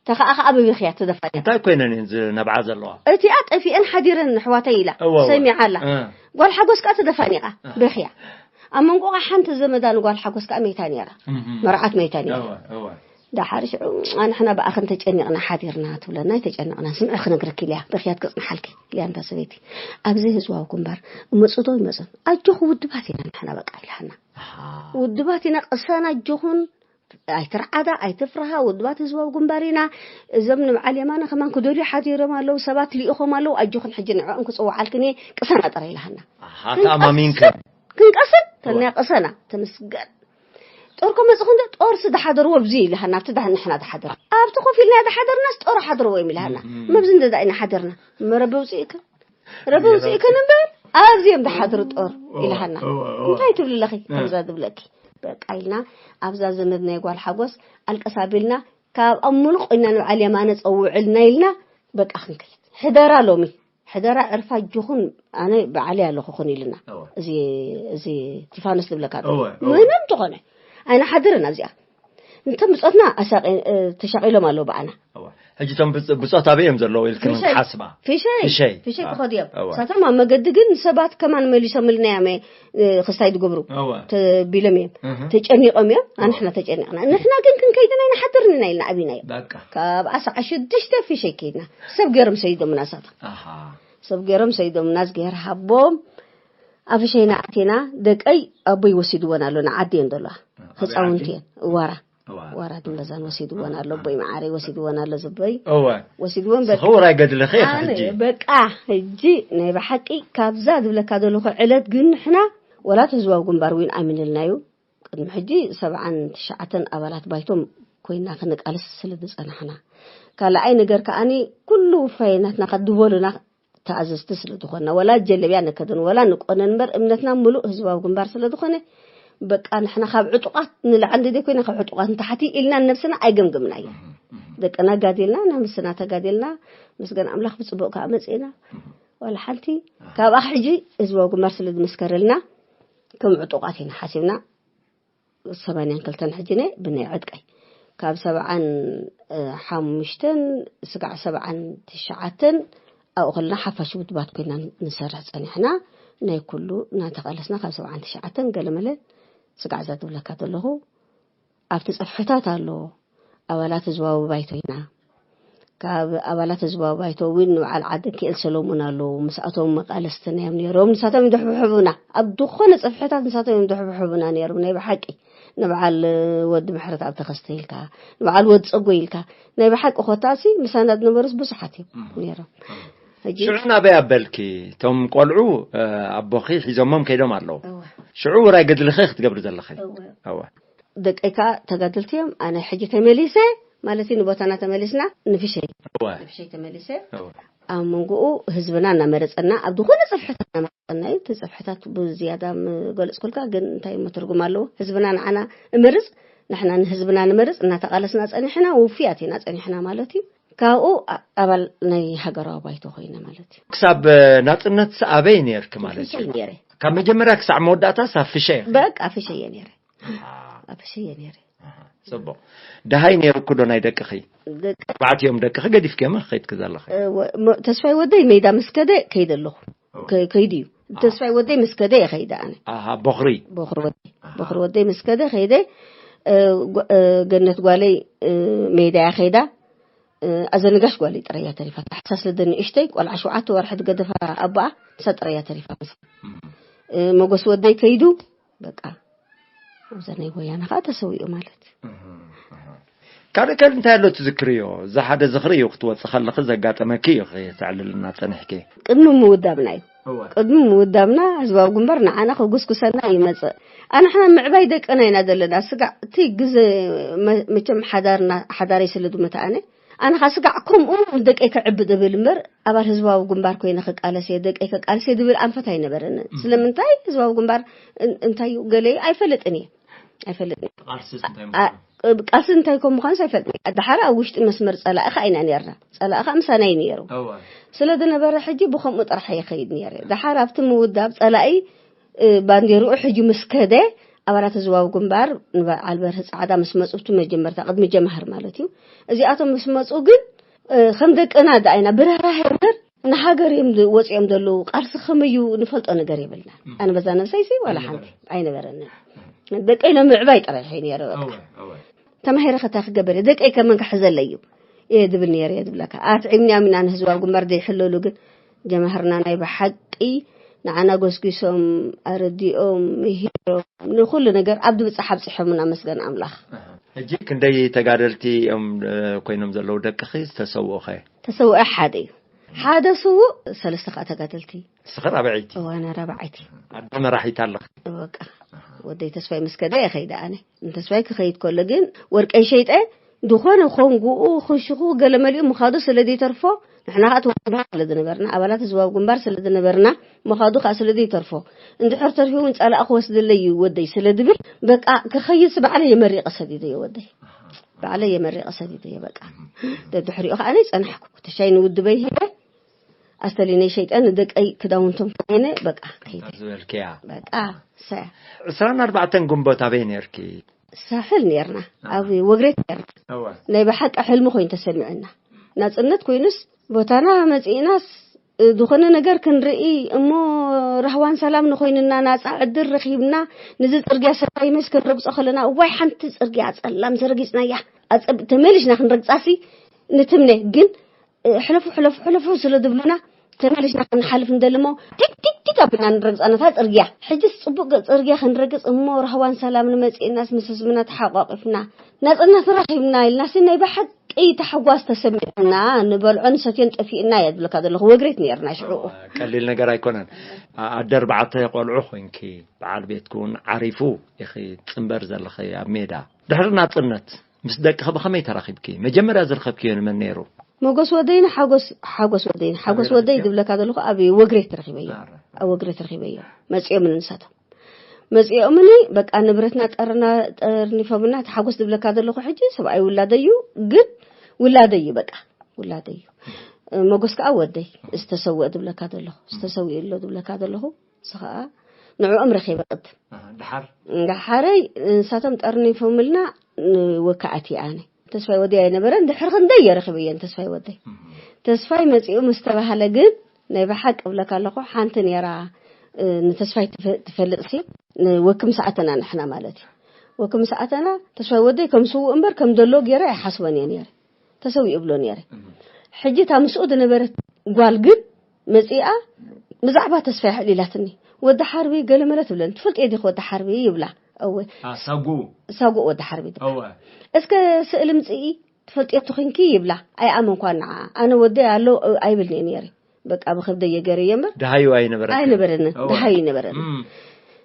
ተኸዓ ከዓ ብብኽያት ተደፋኒቓ እንታይ ኮይነን እየን ዝነብዓ ዘለዋ እቲኣ ጠፊአን ሓዲረን ኣሕዋተይ ኢላ እወ፣ እወ። ሰሚዓ ኣላ እ። ጓል ሓጎስ ከዓ ተደፋኒቓ በኽያ ኣብ መንጎ ከዓ ሓንቲ ዘመዳ ንጓል ሓጎስ ከዓ መይታ ነይራ እም፣ እም። መርዓት መይታ ነይራ እወ፣ እወ። ዳሓር ሽዑ ኣንሕና ብኣኽን ተጨኒቕና ሓዲርና ትብለና ተጨኒቕና ስምዒ ክነግረኪ ኢልያ በኽያት ክፅንሓልኪ ኢልያ እንታ ሰበይቲ ኣብዚ ህዝባዊ ግንባር እመፁ ዶ ይመፁን ኣጆኹ ውድባት ኢና ንሕና በቃ ኢልሃና ኣሃ። ውድባት ኢና ቅሳና ኣጆኹን ኣይትርዓዳ ኣይትፍርሃ ውድባት ህዝባዊ ግንባር ኢና እዞም ንብዓል የማነ ከማን ክደልዩ ሓዲሮም ኣለዉ ሰባት ልኢኾም ኣለዉ ኣጆኽን ሕጂ ንዕኦም ክፅውዓልክን እየ ቅሰና ጥራይ ኢልሃና ኣሃ፣ ተኣማሚንከ ክንቀስን ተልናያ ቅሰና ተመስገን ጦር ከመፅኹ እንደ ጦር ስዳሓደርዎ ኣብዚ ኢልሃና ኣብቲ ዳሕ ንሕና ዝሓደር ኣብቲ ኮፍ ኢልና ዝሓደርናስ ጦር ሓደርዎ እዮም ኢልሃና መብዚ እንደ ዳኢና ሓደርና መረበ ውፅእክን ረቢ ውፅእክን እምበር ኣብዚኦም ዝሓድሩ ጦር ኢልሃና እንታይ ትብሊ ኣለኺ ከምዛ ዝብለኪ በቃ ኢልና ኣብዛ ዘመድ ናይ ጓል ሓጎስ ኣልቀስ ኣቢልና ካብ ኣብ ሙሉቕ ኮይና ንበዓል የማነ ፀውዕልና ኢልና በቃ ክንከይድ ሕደራ ሎሚ ሕደራ ዕርፋ ኣጆኹን ኣነ በዓለይ ኣለኹ ኹን ኢልና እዚ እዚ ቲፋኖስ ዝብለካ ምንም ትኾነ ኣይንሓድርን ኣብዚኣ እንተ ብጾትና ኣሳቂ ተሻቂሎም ኣለዉ ብኣና ሕጂ እቶም ብጾት ኣበይ እዮም ዘለዉ ኢልክን ሓስባ ፍሸይ ፍሸይ ፍሸይ ክኸዱ እዮም እሳቶም ኣብ መገዲ ግን ሰባት ከማን መሊሶምልና እዮም ክስታይ ዝገብሩ ተቢሎም እዮም ተጨኒቆም እዮም ኣንሕና ተጨኒቅና ንሕና ግን ክንከይድና ኢና ሓደርንና ኢልና ኣቢና እዮም ካብኣ ሰዓ ሽዱሽተ ፍሸይ ከይድና ሰብ ገይሮም ሰይዶምና እሳቶም ሰብ ገይሮም ሰይዶምና ዝገይር ሃቦም ኣብ ፍሸይና ኣቴና ደቀይ ኣቦይ ወሲድወን ኣሎ ንዓዲ እየን ዘለዋ ህፃውንቲ እየን ዋራ ዋራ ድንበዛን ወሲድወን ኣሎ ኣቦይ መዓረይ ወሲድወን ኣሎ ዝበይ እወ ወሲድወን በቃ ስኸ ወራይ ገድለኸ ኢኻ ኣነ ሕጂ በቃ ሕጂ ናይ ብሓቂ ካብዛ ዝብለካ ዘለኹ ዕለት ግን ንሕና ወላት ህዝባዊ ግንባር እውን ኣሚንልና እዩ ቅድሚ ሕጂ ሰብዓን ትሽዓተን ኣባላት ባይቶም ኮይና ክንቃልስ ስለ ዝጸናሕና ካልኣይ ነገር ከኣኒ ኩሉ ውፋይናትና ከድበሉና ተኣዘዝቲ ስለ ዝኾንና ወላ ጀለብያ ንከደን ወላ ንቆነን እምበር እምነትና ምሉእ ህዝባዊ ግንባር ስለ ዝኾነ በቃ ንሕና ካብ ዕጡቃት ንላዕሊ እንደ ኮይና ካብ ዕጡቃት ንታሕቲ ኢልና ነብስና ኣይገምግምና እዩ ደቅና ጋዲልና ነብስና ተጋዲልና መስገን ኣምላኽ ብፅቡቅ ከዓ መፅእና ዋላ ሓንቲ ካብኣ ሕጂ ህዝባዊ ግንባር ስለ ዝመስከረልና ከም ዕጡቃት ኢና ሓሲብና ሰማንያን ክልተን ሕጂ ነ ብናይ ዕጥቀይ ካብ ሰብዓን ሓሙሽተን ስጋዕ ሰብዓን ትሽዓተን ኣብኡ ከለና ሓፋሽ ውድባት ኮይና ንሰርሕ ፀኒሕና ናይ ኩሉ እናተቃለስና ካብ ሰብዓን ትሽዓተን ገለመለ ስጋዕ እዛ ትብለካ ዘለኹ ኣብቲ ፅፍሕታት ኣሎ ኣባላት ህዝባዊ ባይቶ ኢና ካብ ኣባላት ህዝባዊ ባይቶ እውን ንበዓል ዓዲ ክኤል ሰሎሙን ኣለዉ ምስኣቶም መቃለስትና እዮም ነይሮም ንሳቶም ይድሕብሕቡና ኣብ ዝኾነ ፅፍሕታት ንሳቶም እዮም ድሕብሕቡና ነይሮም ናይ ብሓቂ ንበዓል ወዲ ምሕረት ኣብ ተኸስተ ኢልካ ንበዓል ወዲ ፀጎ ኢልካ ናይ ብሓቂ ኮታሲ ምሳና ዝነበሩስ ብዙሓት እዮም ነይሮም ሕጂ ሽዑ ናበይ ኣበልኪ እቶም ቆልዑ ኣቦኺ ሒዞሞም ከይዶም ኣለዉ ሽዑ ውራይ ገድልኺ ክትገብሪ ዘለኺ ደቀይ ከዓ ተጋደልቲ እዮም ኣነ ሕጂ ተመሊሰ ማለት እዩ ንቦታና ተመሊስና ንፍሸይ ንፍሸይ ተመሊሰ ኣብ መንጎኡ ህዝብና እናመረፀና ኣብ ዝኾነ ፅፍሕት እናመረፀና እዩ እቲ ፅፍሕታት ብዝያዳ ምገለፅኩልካ ግን እንታይ እሞ ትርጉም ኣለዎ ህዝብና ንዓና እመርፅ ንሕና ንህዝብና ንመርፅ እናተቃለስና ፀኒሕና ውፍያት ኢና ፀኒሕና ማለት እዩ ካብኡ ኣባል ናይ ሃገራዊ ባይቶ ኮይነ ማለት እዩ ክሳብ ናፅነት ኣበይ ነርክ ማለት እዩ ካብ መጀመርያ ክሳዕ መወዳእታ ሳብ ፍሸ በቃ ፍሸ እየ ነረ ኣብ ፍሸ እየ ነረ ፅቡቅ ደሃይ ነይሩ ኩዶ ናይ ደቅኺ ኣርባዕቲኦም ደቅኺ ገዲፍክዮም ክኸይድክ ዘለኺ ተስፋይ ወደይ ሜዳ ምስ ከደ ከይደ ኣለኹ ከይዱ እዩ ተስፋይ ወደይ ምስ ከደ እየ ከይደ ኣነ። ኣሃ፣ ቦኽሪ። ቦኽሪ ወደይ ቦኽሪ ወደይ ምስ ከደ ከይደ፣ እ፣ ጓ- እ፣ ገነት ጓለይ፣ እ፣ ሜዳ እያ ከይዳ። እ፣ ኣዘንጋሽ ጓለይ ጥራይ እያ ተሪፋ። ታሕሳስ ልደ ንእሽተይ ቆልዓ ሸውዓተ ወርሒ ትገደፋ ኣቦኣ፣ ንሳ ጥራይ እያ ተሪፋ። እ፣ መጎስ ወደይ ከይዱ፣ በቃ ኣብዛ ናይ ወያነ ከዓ ተሰዊኡ ማለት። ካልእ ካልእ እንታይ ኣሎ ትዝክርዮ? እዛ ሓደ ዝኽሪ እዩ ክትወጽእ ከለኺ ዘጋጠመኪ እዩ ክተዕልልና ጸኒሕኪ። ቅድሚ ምውዳብና እዩ። ቅድሚ ምውዳብና ህዝባዊ ግንባር ንዓና ከጉስጉሰና ይመጽእ። ኣንሕና ምዕባይ ደቅና ኢና ዘለና። ስጋዕ እቲ ግዜ መ- መቸም ሓዳርና ሓዳረይ ስለ ዝመትኣነ ኣነ ኻ ስጋዕ ከምኡ ንደቀይ ከዕብድ እብል እምበር ኣባል ህዝባዊ ግንባር ኮይነ ክቃለስ እየ ደቀይ ከቃልስ እየ ዝብል ኣንፈት ኣይነበረንን። ስለምንታይ ህዝባዊ ግንባር እን- እንታይ እዩ ገለ ኣይፈልጥን እየ ኣይፈልጥን እየ። ቃልስስ እንታይ ቃልሲ እንታይ ከም ምዃንስ ኣይፈልጥን እየ። ደሓር ኣብ ውሽጢ መስመር ጸላኢ ኸዓ ኢና ነርና። ጸላኢ ኸዓ ምሳና እዩ ነይሩ። ስለ ዝነበረ ሕጂ ብኸምኡ ጥራሕ ይኸይድ ነይረ። ደሓር ኣብቲ ምውዳብ ጸላኢ ባንዴርኡ ሕጂ ምስ ከደ ኣባላት ህዝባዊ ግንባር ንበዓል በርህ ጻዕዳ ምስ መጹ እቲ መጀመርታ ቅድሚ ጀማህር ማለት እዩ። እዚኣቶም ምስ መጹ ግን ከም ደቅና ደኣይና ብርህራሄ እምበር ንሃገር እዮም ወፂኦም ዘለዉ ቃልሲ ከመዩ ንፈልጦ ነገር የብልና። ኣነ በዛ ነብሰይሲ ዋላ ሓንቲ ኣይነበረንን። ደቀይ ንምዕባይ ጥራይ ኸይ ነይረ በቃ። ተማሂረ ከታ ክገበር እየ ደቀይ ከመን ክሕዘለዩ እየ ዝብል ነይረ እየ ዝብለካ። ኣትዒምኒ ኣሚና ንህዝባዊ ግንባር ዘይሕለሉ ግን ጀማህርና ናይ ብሓቂ ንዓና ጎስጒሶም ኣረዲኦም ምሂሮም ንኹሉ ነገር ኣብ ድብጻሕ ኣብጺሖምና መስገን ኣምላኽ። ሕጂ ክንደይ ተጋደልቲ እዮም ኮይኖም ዘለዉ ደቅኺ ዝተሰውኡኸ? ተሰውአ ሓደ እዩ። ሓደ ስዉእ ሰለስተ ከዓ ተጋደልቲ። ንስኺ ራብዐይቲ? እዋነ ራብዐይቲ። ኣደ መራሒት ኣለኺ? በቃ ወደይ ተስፋይ ምስ ከደ እየ ከይደ ኣነ። ንተስፋይ ክኸይድ ከሎ ግን ወርቀይ ሸይጠ ዝኾነ ኮንጉኡ ክሽኹ ገለ መሊኡ ምኻዱ ስለ ዘይተርፎ ንሕና ከዓ ተወዲብና ስለ ዝነበርና ኣባላት ህዝባዊ ግንባር ስለ ዝነበርና ምኻዱ ከዓ ስለ ዘይተርፎ እንድሕር ተርፊ እውን ጸላእ ክወስድለይ እዩ ወደይ ስለ ዝብል በቃ ክኸይድስ ባዕለ የመሪቐ ሰዲደዮ ወደይ ባዕለ የመሪቐ ሰዲደዮ በቃ ደድሕሪኡ ከዓ ናይ ጸናሕኩ ተሻይ ንውድበይ ሄደ ኣስተሊነይ ሸይጠ ንደቀይ ክዳውንቶም ከይነ በቃ ከይደ ዝበልክያ በቃ ሰ ዕስራን ኣርባዕተን ግንቦት ኣበይ ነርኪ? ሳሕል ነርና ኣብ ወግሬት ነርና ናይ ብሓቂ ሕልሚ ኮይኑ ተሰሚዑና ናፅነት ኮይኑስ ቦታና መፂእናስ ዝኾነ ነገር ክንርኢ እሞ ራህዋን ሰላም ንኮይንና ናፃ ዕድል ረኪብና ንዚ ፅርግያ ሰላይመስ ክንረግፆ ከለና እዋይ ሓንቲ ፅርግያ ፀላም ዘረጊፅናያ ተመሊሽና ክንረግፃሲ ንትምነ ግን ሕለፉ ሕለፉ ሕለፉ ስለ ዝብሉና ተመሊስና ክንሓልፍ እንደልሞ ቲክቲክቲክ ኣብና ንረግፃ ነታ ፅርግያ ሕጅስ ፅቡቅ ፅርግያ ክንረግፅ እሞ ራህዋን ሰላም ንመፅእናስ ምስ ህዝብና ተሓቋቂፍና ናፅነት ረኪብና ኢልናሲ ናይ ብሓቂ ተሓጓስ ተሰሚዕና ንበልዖን ሰትዮን ጠፊእና እያ ዝብለካ ዘለኹ ወግሬት ነርና ሽዑ ቀሊል ነገር ኣይኮነን ኣደ ኣርባዕተ ቆልዑ ኮንኪ በዓል ቤትኪ እውን ዓሪፉ ኢኺ ፅንበር ዘለኺ ኣብ ሜዳ ድሕሪ ናፅነት ምስ ደቅኺ ብኸመይ ተራኺብኪ? መጀመርያ ዝረኸብክዮ ንመን ነይሩ? ሞጎስ ወደይን ሓጎስ ሓጎስ ወደይን ሓጎስ ወደይ ዝብለካ ዘለኹ ኣብ ወግሬት ረኺበዮ ኣብ ወግሬት ረኺበዮ መፂኦምኒ ንሳቶም መፂኦምኒ በቃ ንብረትና ጠርና ጠርኒፎምና እቲ ሓጎስ ዝብለካ ዘለኹ ሕጂ ሰብኣይ ውላደዩ ግን ውላደዩ በቃ ውላደዩ ሞጎስ ከዓ ወደይ ዝተሰወአ ዝብለካ ዘለኹ ዝተሰዊኡ ኣሎ ዝብለካ ዘለኹ ንሱ ከዓ ንዕኦም ረኺበ ቅድም ድሓር እንድሓረይ ንሳቶም ጠርኒፎምልና ንወካኣት ኣነ ተስፋይ ወደይ ኣይነበረን ድሕር ክንደይ እየ ረኺበየን ተስፋይ ወደይ ተስፋይ መፂኡ ምስ ተባሃለ ግን ናይ ብሓቂ እብለካ ኣለኹ ሓንቲ ነይራ ንተስፋይ ትፈልጥሲ ወክም ሰዓተና ንሕና ማለት እዩ ወክም ሰዓተና ተስፋይ ወደይ ከም ስውእ እምበር ከም ዘሎ ገይረ ኣይሓስቦን እየ ነይረ ተሰዊኡ እብሎ ነይረ ሕጂ እታ ምስኡ ዝነበረት ጓል ግን መፂኣ ብዛዕባ ተስፋ ይሕል ኢላትኒ ወዲ ሓርቢ ገለመለ ትብለኒ ትፈልጥዮ ዲኺ ወዲ ሓርቢ ይብላ እወ ሳጉ ሳጉእ ወዲ ሓርቢ ትብላ እስከ ስእሊ ምፅኢ ትፈልጥዮ ትኽንኪ ይብላ ኣይኣመንኳ ንዓ ኣነ ወደይ ኣሎ ኣይብልኒ ነይረ በቃ ብክብደይ የገርየ እምበር ደሃዩ ኣይነበረ ኣይነበረኒ ደሃዩ ይነበረኒ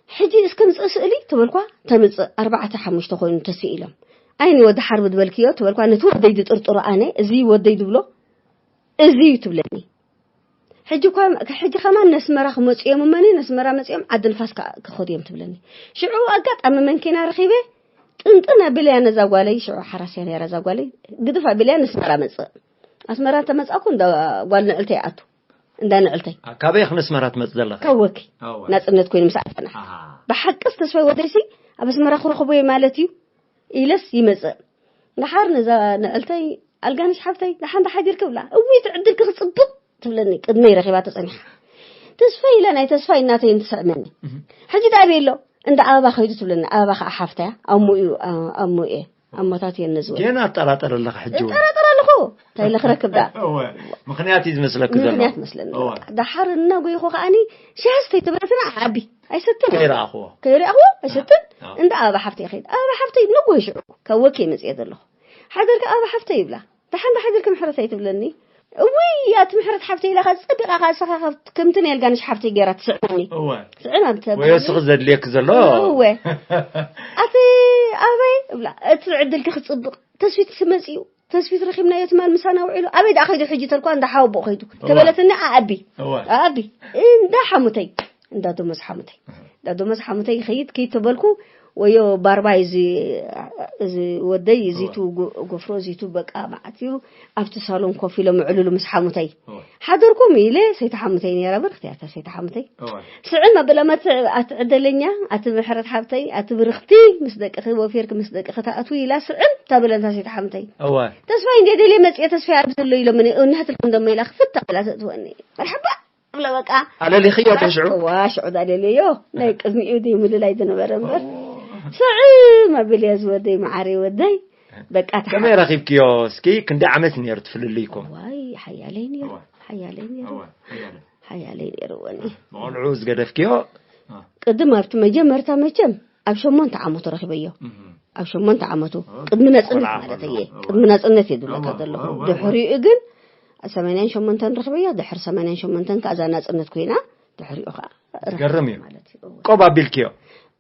ሕጂ እስከ ምፅእ ስእሊ ተበልኳ ተምፅእ ኣርባዕተ ሓሙሽተ ኮይኑ ተስኢሎም ኣይኒ ወዲ ሓርቢ ዝበልክዮ ተበልኳ ነቲ ወደይ ዝጥርጥሮ ኣነ እዚ ወደይ ዝብሎ እዚ እዩ ትብለኒ ሕጂ እኳ ሕጂ ከማን ነስመራ ክመፁ እዮም እመኒ ነስመራ መፂኦም ዓዲ ንፋስ ክኸዱ እዮም ትብለኒ ሽዑ ኣጋጣሚ መንኪና ረኺበ ጥንጥን ኣቢለያ ነዛ ጓለይ ሽዑ ሓራስያ ነይራ እዛ ጓለይ ግድፍ ኣቢለያ ነስመራ መፅእ ኣስመራ እንተመፃእኩ እንዳ ጓል ንዕልተይ ኣቱ እንዳ ንዕልተይ ካበይ ክነስመራ ትመፅ ዘለካ ካብ ወኪ ናፅነት ኮይኑ ምስ ኣተና ብሓቅስ ተስፋይ ወደይሲ ኣብ ኣስመራ ክረኽቦ እየ ማለት እዩ ኢለስ ይመፅእ ደሓር ነዛ ንዕልተይ ኣልጋነሽ ሓፍተይ ደሓን ተሓዲርኪ ብላ እውይ እቲ ዕድልኪ ክፅብቕ ትብለኒ ቅድመይ ረኺባ ተፀኒሓ እቲ ተስፋይ ኢለ ናይ ተስፋይ እናተይ እንትስዕመኒ። ሕጂ ዳኣ ኣበይ ኣሎ? እንዳ ኣበባ ከይዱ ትብለኒ። ኣበባ ከዓ ሓፍታ እያ። ኣሞ እዩ፣ ኣ-፣ ኣሞ እየ። ኣሞታት እየን ነዝወ። ጌና ኣጠራጠር ኣለኻ ሕጂ እውን። እጠራጠር ኣለኹ። እንታይ ኢለ ክረክብ ደኣ? እወ፣ ምኽንያት እዩ ዝመስለኪ ዘሎ። ምኽንያት መስለኒ። እወ። ደሓር እናጎይኹ ከዓኒ ሻሂ ስተይ ተብለትና ዓቢ። ኣይሰትን። ከይረኣኽዎ። ከይረኣኽዎ ኣይሰትን። ኣዎ። እንዳ ኣበባ ሓፍተይ ከይድ። ኣበባ ሓፍተይ ንጎይ ሽዑ ካብ ወኬ መጽየ ዘለኹ። ሓደርካ ኣበባ ሓፍተይ ይብላ። ደሓን ዶ ሓደርኪ ምሕረት ኣይትብለኒ? እውይ፣ ኣቲ ምሕረት ሓፍተይ ኢላኻ ጸቢቓ ኸኣ ንስኻ ካብ-፣ ከምቲ ናይ ኣልጋነሽ ሓፍተይ ገይራ ትስዕመኒ። እወ። ስዕም ኣብ ተብለኒ። ወይ እስኺ ዘድልየኪ ዘሎ? እወ። ኣቲ ኣበይ እብላ፣ እቲ ዕድልኪ ክጽብቕ፣ ተስፊት ክመጽእ እዩ። ተስፊት ረኺብናዮ ትማል ምሳና ውዒሉ። ኣበይ ደኣ ከይዱ ሕጂ ተልኳ፣ እንዳ ሓወቦ ከይዱ። እወ። ተበለትኒ፣ ኣኣቢ። እወ። ኣኣቢ። እንዳ ሓሙተይ። እንዳ ደሞዝ ሓሙተይ። እንዳ ደሞዝ ሓሙተይ ይኸይድ፣ ከይድ ተበልኩ፣ ወዮ ባርባይ እዚ፣ እዚ ወደይ፣ እዚቱ እወ። ጎ-፣ ጎፍሮ፣ እዚቱ በቃ መዓት እዩ። ኣብቲ ሳሎን ኮፍ ኢሎም ምዕሉሉ ምስ ሓሙተይ። እወ። ሓደርኩም ኢለ፣ ሰይቲ ሓሙተይ ነይራ፣ ብርኽቲ እያ እታ ሰይቲ ሓሙተይ። እወ። ስዕም ኣበላ፣ ኣቲ ዕደለኛ፣ ኣቲ ምሕረት ሓብተይ፣ ኣቲ ብርኽቲ፣ ምስ ደቅኺ ወፊርኪ ምስ ደቅኺ ትኣትዊ ኢላ፣ ስዕም ታበለንታ ሰይቲ ሓሙተይ። እወ። ተስፋይ እንደ ደልየ መጽየ፣ ተስፋይ ኣብ ዘሎ ኢሎምኒ፣ እናህትልኩም ደሞ ኢላ፣ ክፍት ኣቢላ ተእትወኒ። መርሓባ። ብለ በቃ። ኣለሊኽዮ ዶ ሽዑ? ዋ፣ ሽዑ ዳለለዮ። ናይ ቅድሚኡ ደይ ምልላይ ዝነበረ እምበር። ስዕም ኣቢለዮ ዝወደይ፣ መዓረይ ወደይ። በቃ ተሓ-፣ ከመይ ረኺብክዮ? እስኪ ክንደይ ዓመት ነይሩ ትፍልልይኩም? ዋይ፣ ሓያለይ ነይሩ። እዋ። ሓያለይ ነይሩ። እዋ፣ ሓያለይ። ሓያለይ ነይሩ ወኒ። ብቆልዑ ዝገደፍክዮ? አ። ቅድም ኣብቲ መጀመርታ መቸም ኣብ ሸሞንተ ዓመቱ ረኺበዮ። እህ። ኣብ ሸሞንተ ዓመቱ። ኦ፣ ቅድሚ ነጽነት ቆልዓ ማለት ከሎ። እየ። እዋ። ቅድሚ ነጽነት እየ ዝብለካ እዋ፣ ዘለኹ። እዋ፣ እዋ። ድሕሪኡ ግን ሰማንያን ሸሞንተን ረኺበዮ። ድሕሪ ሰማንያን ሸሞንተን ከኣ እዛ ናጽነት ኮይና፣ ድሕሪኡ ከኣ ዝገርም እዩ። ማለት እዩ። እዋ። ቆብ ኣቢልክዮ?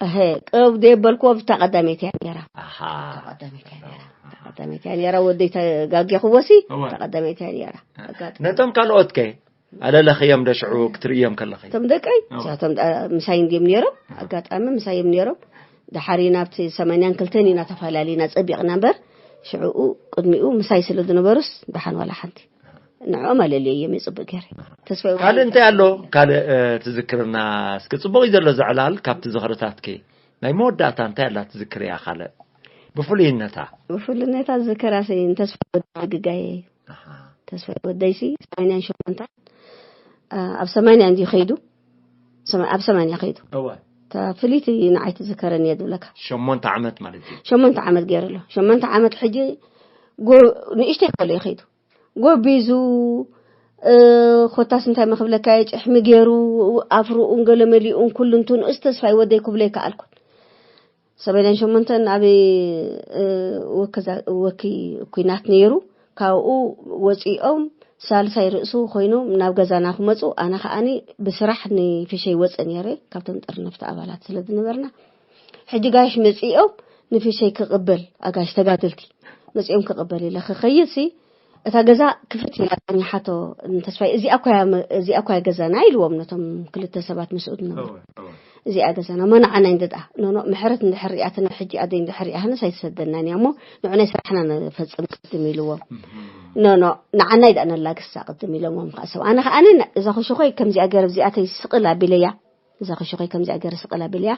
እሄ፣ ቆብ ደየበልክዎ፣ ብታ ቀዳመይቲ እያ ነይራ። ኣሃ። ብታ ቀዳመይቲ እያ ነይራ። ብታ ቀዳመይቲ እያ ነይራ። ወደይ ተጋጊኹዎሲ፣ እዋ። ብታ ቀዳመይቲ እያ ነይራ። ኣጋጣሚ። ነቶም ካልኦት ከ? ኣለለኽዮም ዶ ሽዑ ክትርእዮም ከለኺ? እቶም ደቀይ፣ እዋ። እዚኣቶም ዳ-፣ ምሳይ እንድዮም ነይሮም። ኣጋጣሚ ምሳይ እዮም ነይሮም። ደሓሪ ናብቲ ሰማንያን ክልተን ኢና ተፈላሊና ጸቢቕና እምበር፣ ሽዕኡ ቅድሚኡ ምሳይ ስለ ዝነበሩስ፣ ደሓን ዋላ ሓንቲ። ንዕኦም ኣለልየ እዮም፣ ጽቡቕ ገይረ። ተስፋ ካልእ እንታይ ኣሎ? ካልእ፣ እ፣ ትዝክርና እስኪ። ጽቡቕ እዩ ዘሎ ዘዕላል ካብቲ ዝኽርታትኪ። ናይ መወዳእታ እንታይ ኣላ ትዝክርያ ካልእ? ብፍሉይነታ። ብፍሉይነታ ዝዝከራ ሰይ፣ ንተስፋ ወዲ ግጋየ። ኣሃ። ተስፋ ወደይሲ ሰማንያን ሸሞንተን፣ እ፣ ኣብ ሰማንያ እንድዩ ከይዱ። ሰማ-፣ ኣብ ሰማንያ ከይዱ። እወ። እታ ፍልይቲ ንዓይ ትዝከረኒ እየ ዝብለካ። ሸሞንተ ዓመት ማለት እዩ። ሸሞንተ ዓመት ገይሩ ኣሎ። ሸሞንተ ዓመት ሕጂ ጎ-፣ ንእሽተይ ከሎ እዩ ከይዱ። ጎቢዙ፣ እ፣ ኮታስ እንታይ መክብለካ እየ፣ ጭሕሚ ገይሩ፣ ኣፍርኡን ገለ መሊኡን ኩሉ እንቱ ንኡስ ተስፋይ ወደይ ክብሎ ኣይከኣልኩን። ሰማንያን ሸሞንተን ኣብ፣ እ፣ ወከዛ-፣ ወኪ ኩናት ነይሩ። ካብኡ ወፂኦም ሳልሳይ ርእሱ ኮይኖም ናብ ገዛና ክመፁ፣ ኣነ ከዓኒ ብስራሕ ንፊሸይ ወፀ ነይረ፣ ካብቶም ጠርነፍቲ ኣባላት ስለ ዝነበርና። ሕጂ ጋሽ መፂኦም ንፊሸይ ክቕበል፣ ኣጋሽ ተጋደልቲ መፂኦም ክቕበል ኢለ ክኸይድ ሲ፣ እታ ገዛ ክፍት ኢላ ጸኒሓቶ ንተስፋይ። "እዚኣ እኮ እያ መ-፣ እዚኣ እኮ እያ ገዛና" ኢልዎም ነቶም ክልተ ሰባት ምስኡ ዝነበሩ። እወ፣ እወ። "እዚኣ ገዛና፣ መናዓና እንደ ደኣ፣ ኖኖ፣ ምሕረት እንድሕር ሪኣትና፣ ሕጂ ኣደይ እንድሕር ሪኣትናስ ኣይትሰደናን እያ እሞ፣ ንዑ ናይ ስራሕና ንፈጽም ቅድም" ኢልዎም። እህ። "ኖኖ፣ ንዓናይ ደኣ ነላግሳ ቅድም" ኢሎምዎም ከኣ ሰብ። ኣነ ከኣ ን-፣ እዛ ኮሸኾይ ከምዚኣ ገይረ ኣብዚኣተይ ስቕል ኣቢለያ፣ እዛ ኮሸኾይ ከምዚኣ ገይረ ስቕል ኣቢለያ፣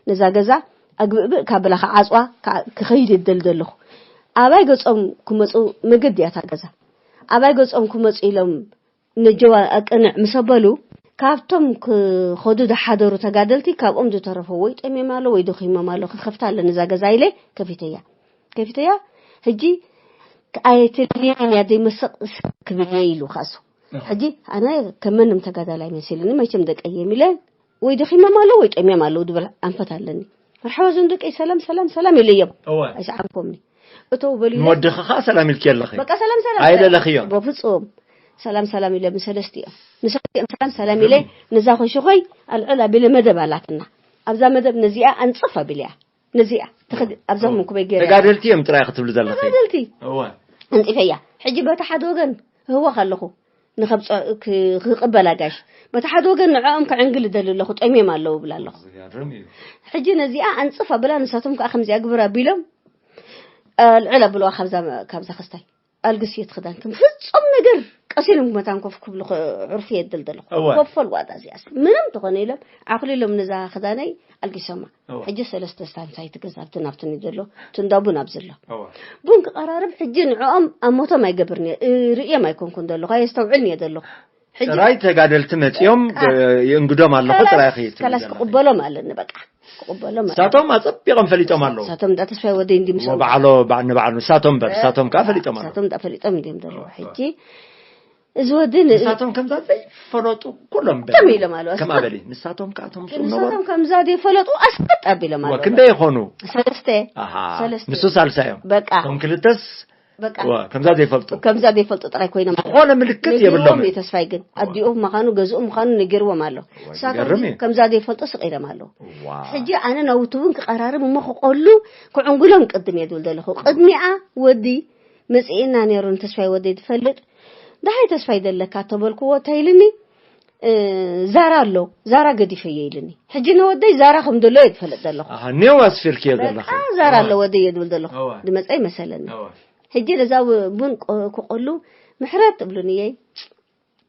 ነዛ ገዛ ኣግብእብእ ካብላ ክዓጽዋ ክዓ-፣ ክኸይድ እደል ዘለኹ። ኣባይ ገጾም ክመጹ መገዲ እያ እታ ገዛ። ኣባይ ገጾም ክመጹ ኢሎም ነጀዋ ኣቅንዕ ምስ ኣበሉ፣ ካብቶም ክኸዱ ዝሓደሩ ተጋደልቲ ካብኦም ዝተረፈ ወይ ጠምዮም ኣሎ ወይ ደኺሞም ኣሎ፣ ክኸፍታ ኣለኒ እዛ ገዛ ኢለ ከፊተያ። ከፊተያ፣ ሕጂ ኣይትልየኒ እያ፣ ዘይመስቕ ስቕ ክብል እየ ኢሉ ካሱ። ሕጂ ኣነ ከም መንም ተጋዳላይ መሲልኒ፣ መቸም ደቀይ እዮም ኢለ፣ ወይ ደኺሞም ኣለዉ ወይ ጠምዮም ኣለዉ ድብል ኣንፈት ኣለኒ። መርሓባ እዞም ደቀይ፣ ሰላም፣ ሰላም፣ ሰላም ኢለዮም። እወ። ኣይሰዓብኩምኒ። እተው በሉ ኢለ። ንወድኺ ኸዓ ሰላም ኢልኪ ኣለኺ። በቃ ሰላም፣ ሰላም፣ ኣይለለኽዮን። በፍጹም። ሰላም፣ ሰላም ኢለ ምስ ሰለስቲኦም። ንሰለስቲኦም ሰላም፣ ሰላም ኢለ፣ ንዛ ኮሽኾይ ኣልዕል ኣቢለ መደብ ኣላትና። ኣብዛ መደብ ነዚኣ ኣንጽፍ ኣቢለያ። ነዚኣ ትኽድ-፣ ኣብዛ እወ። መንኩበይ ገይረ። ተጋደልቲ እዮም ጥራይ ክትብሊ ዘለኺ። ተጋደልቲ። እወ። ኣንጺፈያ። ሕጂ በቲ ሓደ ወገን ህወኽ ኣለኹ። ንኸብጾ-፣ ክ-፣ ክቕበል ኣጋሽ። በቲ ሓደ ወገን ንዕኦም ከዕንግል እደሊ ኣለኹ፣ ጠምዮም ኣለዉ እብል ኣለኹ። ዝገርም እዩ። ሕጂ ነዚኣ ኣንጽፍ ኣብላ፣ ንሳቶም ከኣ ከምዚኣ ግብር ኣቢሎም፣ ኣልዕል ኣብልዋ ካብዛ፣ ካብዛ ክስታይ። ኣልግሲ እቲ ክዳንክን። ፍጹም ነገር ቀሲሎም መታን ኮፍ ክብሉ፣ ከዕርፉ እየ እደል ዘለኹ። እወ። ኮፍ ኣልዋ እታ እዚኣስ። ምንም ትኾነ ኢሎም፣ ዓኹሊሎም ነዛ ክዳነይ ኣልጊሶማ። እወ። ሕጂ ሰለስተ ስታንሳይ ትገዛብቲ ናብትን እዩ ዘሎ፣ ትንዳ ቡን ኣብዚ ኣሎ። እወ። ቡን ክቐራርብ ሕጂ ንዕኦም ኣብ ሞቶም ኣይገብርን እየ፣ ርእዮም ኣይኮንኩን ዘለኹ፣ ኣየስተውዕልን እየ ዘለኹ። ሕጂ ጥራይ ተጋደልቲ መጺኦም፣ በቃ። እ፣ ይእንግዶም ኣለኹ፣ ከላስ፣ ጥራይ ኸይድ ትብል ከላስ ዘለኺ። ክቕበሎም ኣለኒ፣ በቃ። ክቕበሎም ኣለኒ። ንሳቶም ኣጸቢቖም ፈሊጦም ኣለዉ። ንሳቶም እንዳ ተስፋይ ወደይ እንዲ ምስ እሞ በዓሎ-፣ በዓ-፣ ንባዕሉ ንሳቶም እምበር፣ እ፣ ንሳቶም ከኣ ፈሊጦም ኣለዉ። ንሳቶም እንዳ ፈሊጦም እንዲዮም ዘለዉ። ሕጂ እዚ ወዲ ን-፣ ንሳቶም ከምዛ ዘይፈለጡ ኩሎም ከም በሊ። ኢሎም ኣለዉ። ከም ኣበሊ። ንሳቶም ከኣ እቶም ንሳቶም ነበሩ። ከምዛ ዘይፈለጡ ኣስቀጥ ኣቢሎም እወ፣ ኣለዉ። ክንደይ ይኾኑ? ሰለስተ። ኣሃ፣ ሰለስተ። ንሱ ሳልሳዮም። በቃ። እቶም ክልተስ በቃ። እወ፣ ከምዛ ዘይፈልጡ። ከምዛ ዘይፈልጡ ጥራይ ኮይኖም። ዝኾነ ምልክት ነጊርዎም የብሎምን። እዩ ተስፋይ ግን። እወ። ኣዲኡ ምዃኑ፣ ገዝኡ ምዃኑ ነጊርዎም ኣሎ። እወ፣ ንሳቶም ዝገርም ግን እዩ። ከምዛ ዘይፈልጡ ስቕ ኢሎም ኣለዉ። ዋው። ሕጂ ኣነ ናውቲ እውን ክቐራርብ እሞ ክቐሉ ክዕንጉሎም ቅድም እየ ዝብል ዘለኹ። ቅድሚኣ ወዲ መጺእና ነይሩ ንተስፋይ ወደይ ትፈልጥ። ደሃይ ተስፋይ ዘለካ ተበልክዎ እንታይ ኢልኒ? እ፣ ዛራ ኣሎ፣ ዛራ ገዲፈዮ ኢልኒ። ሕጂ ንወደይ ዛራ ከም ዘሎ እየ ዝፈልጥ ዘለኹ። ኣሃ፣ ኔው ኣስፊርክዮ በቃ ዘለኺ። ዛራ እወ። ኣሎ ወደይ እየ ዝብል ዘለኹ። እወ። ዝመጸ ይመሰለኒ። እወ። ሕጂ ነዛ ው-፣ ቡን ቆ-፣ ክቆሉ ምሕረት ትብሉኒ እየ።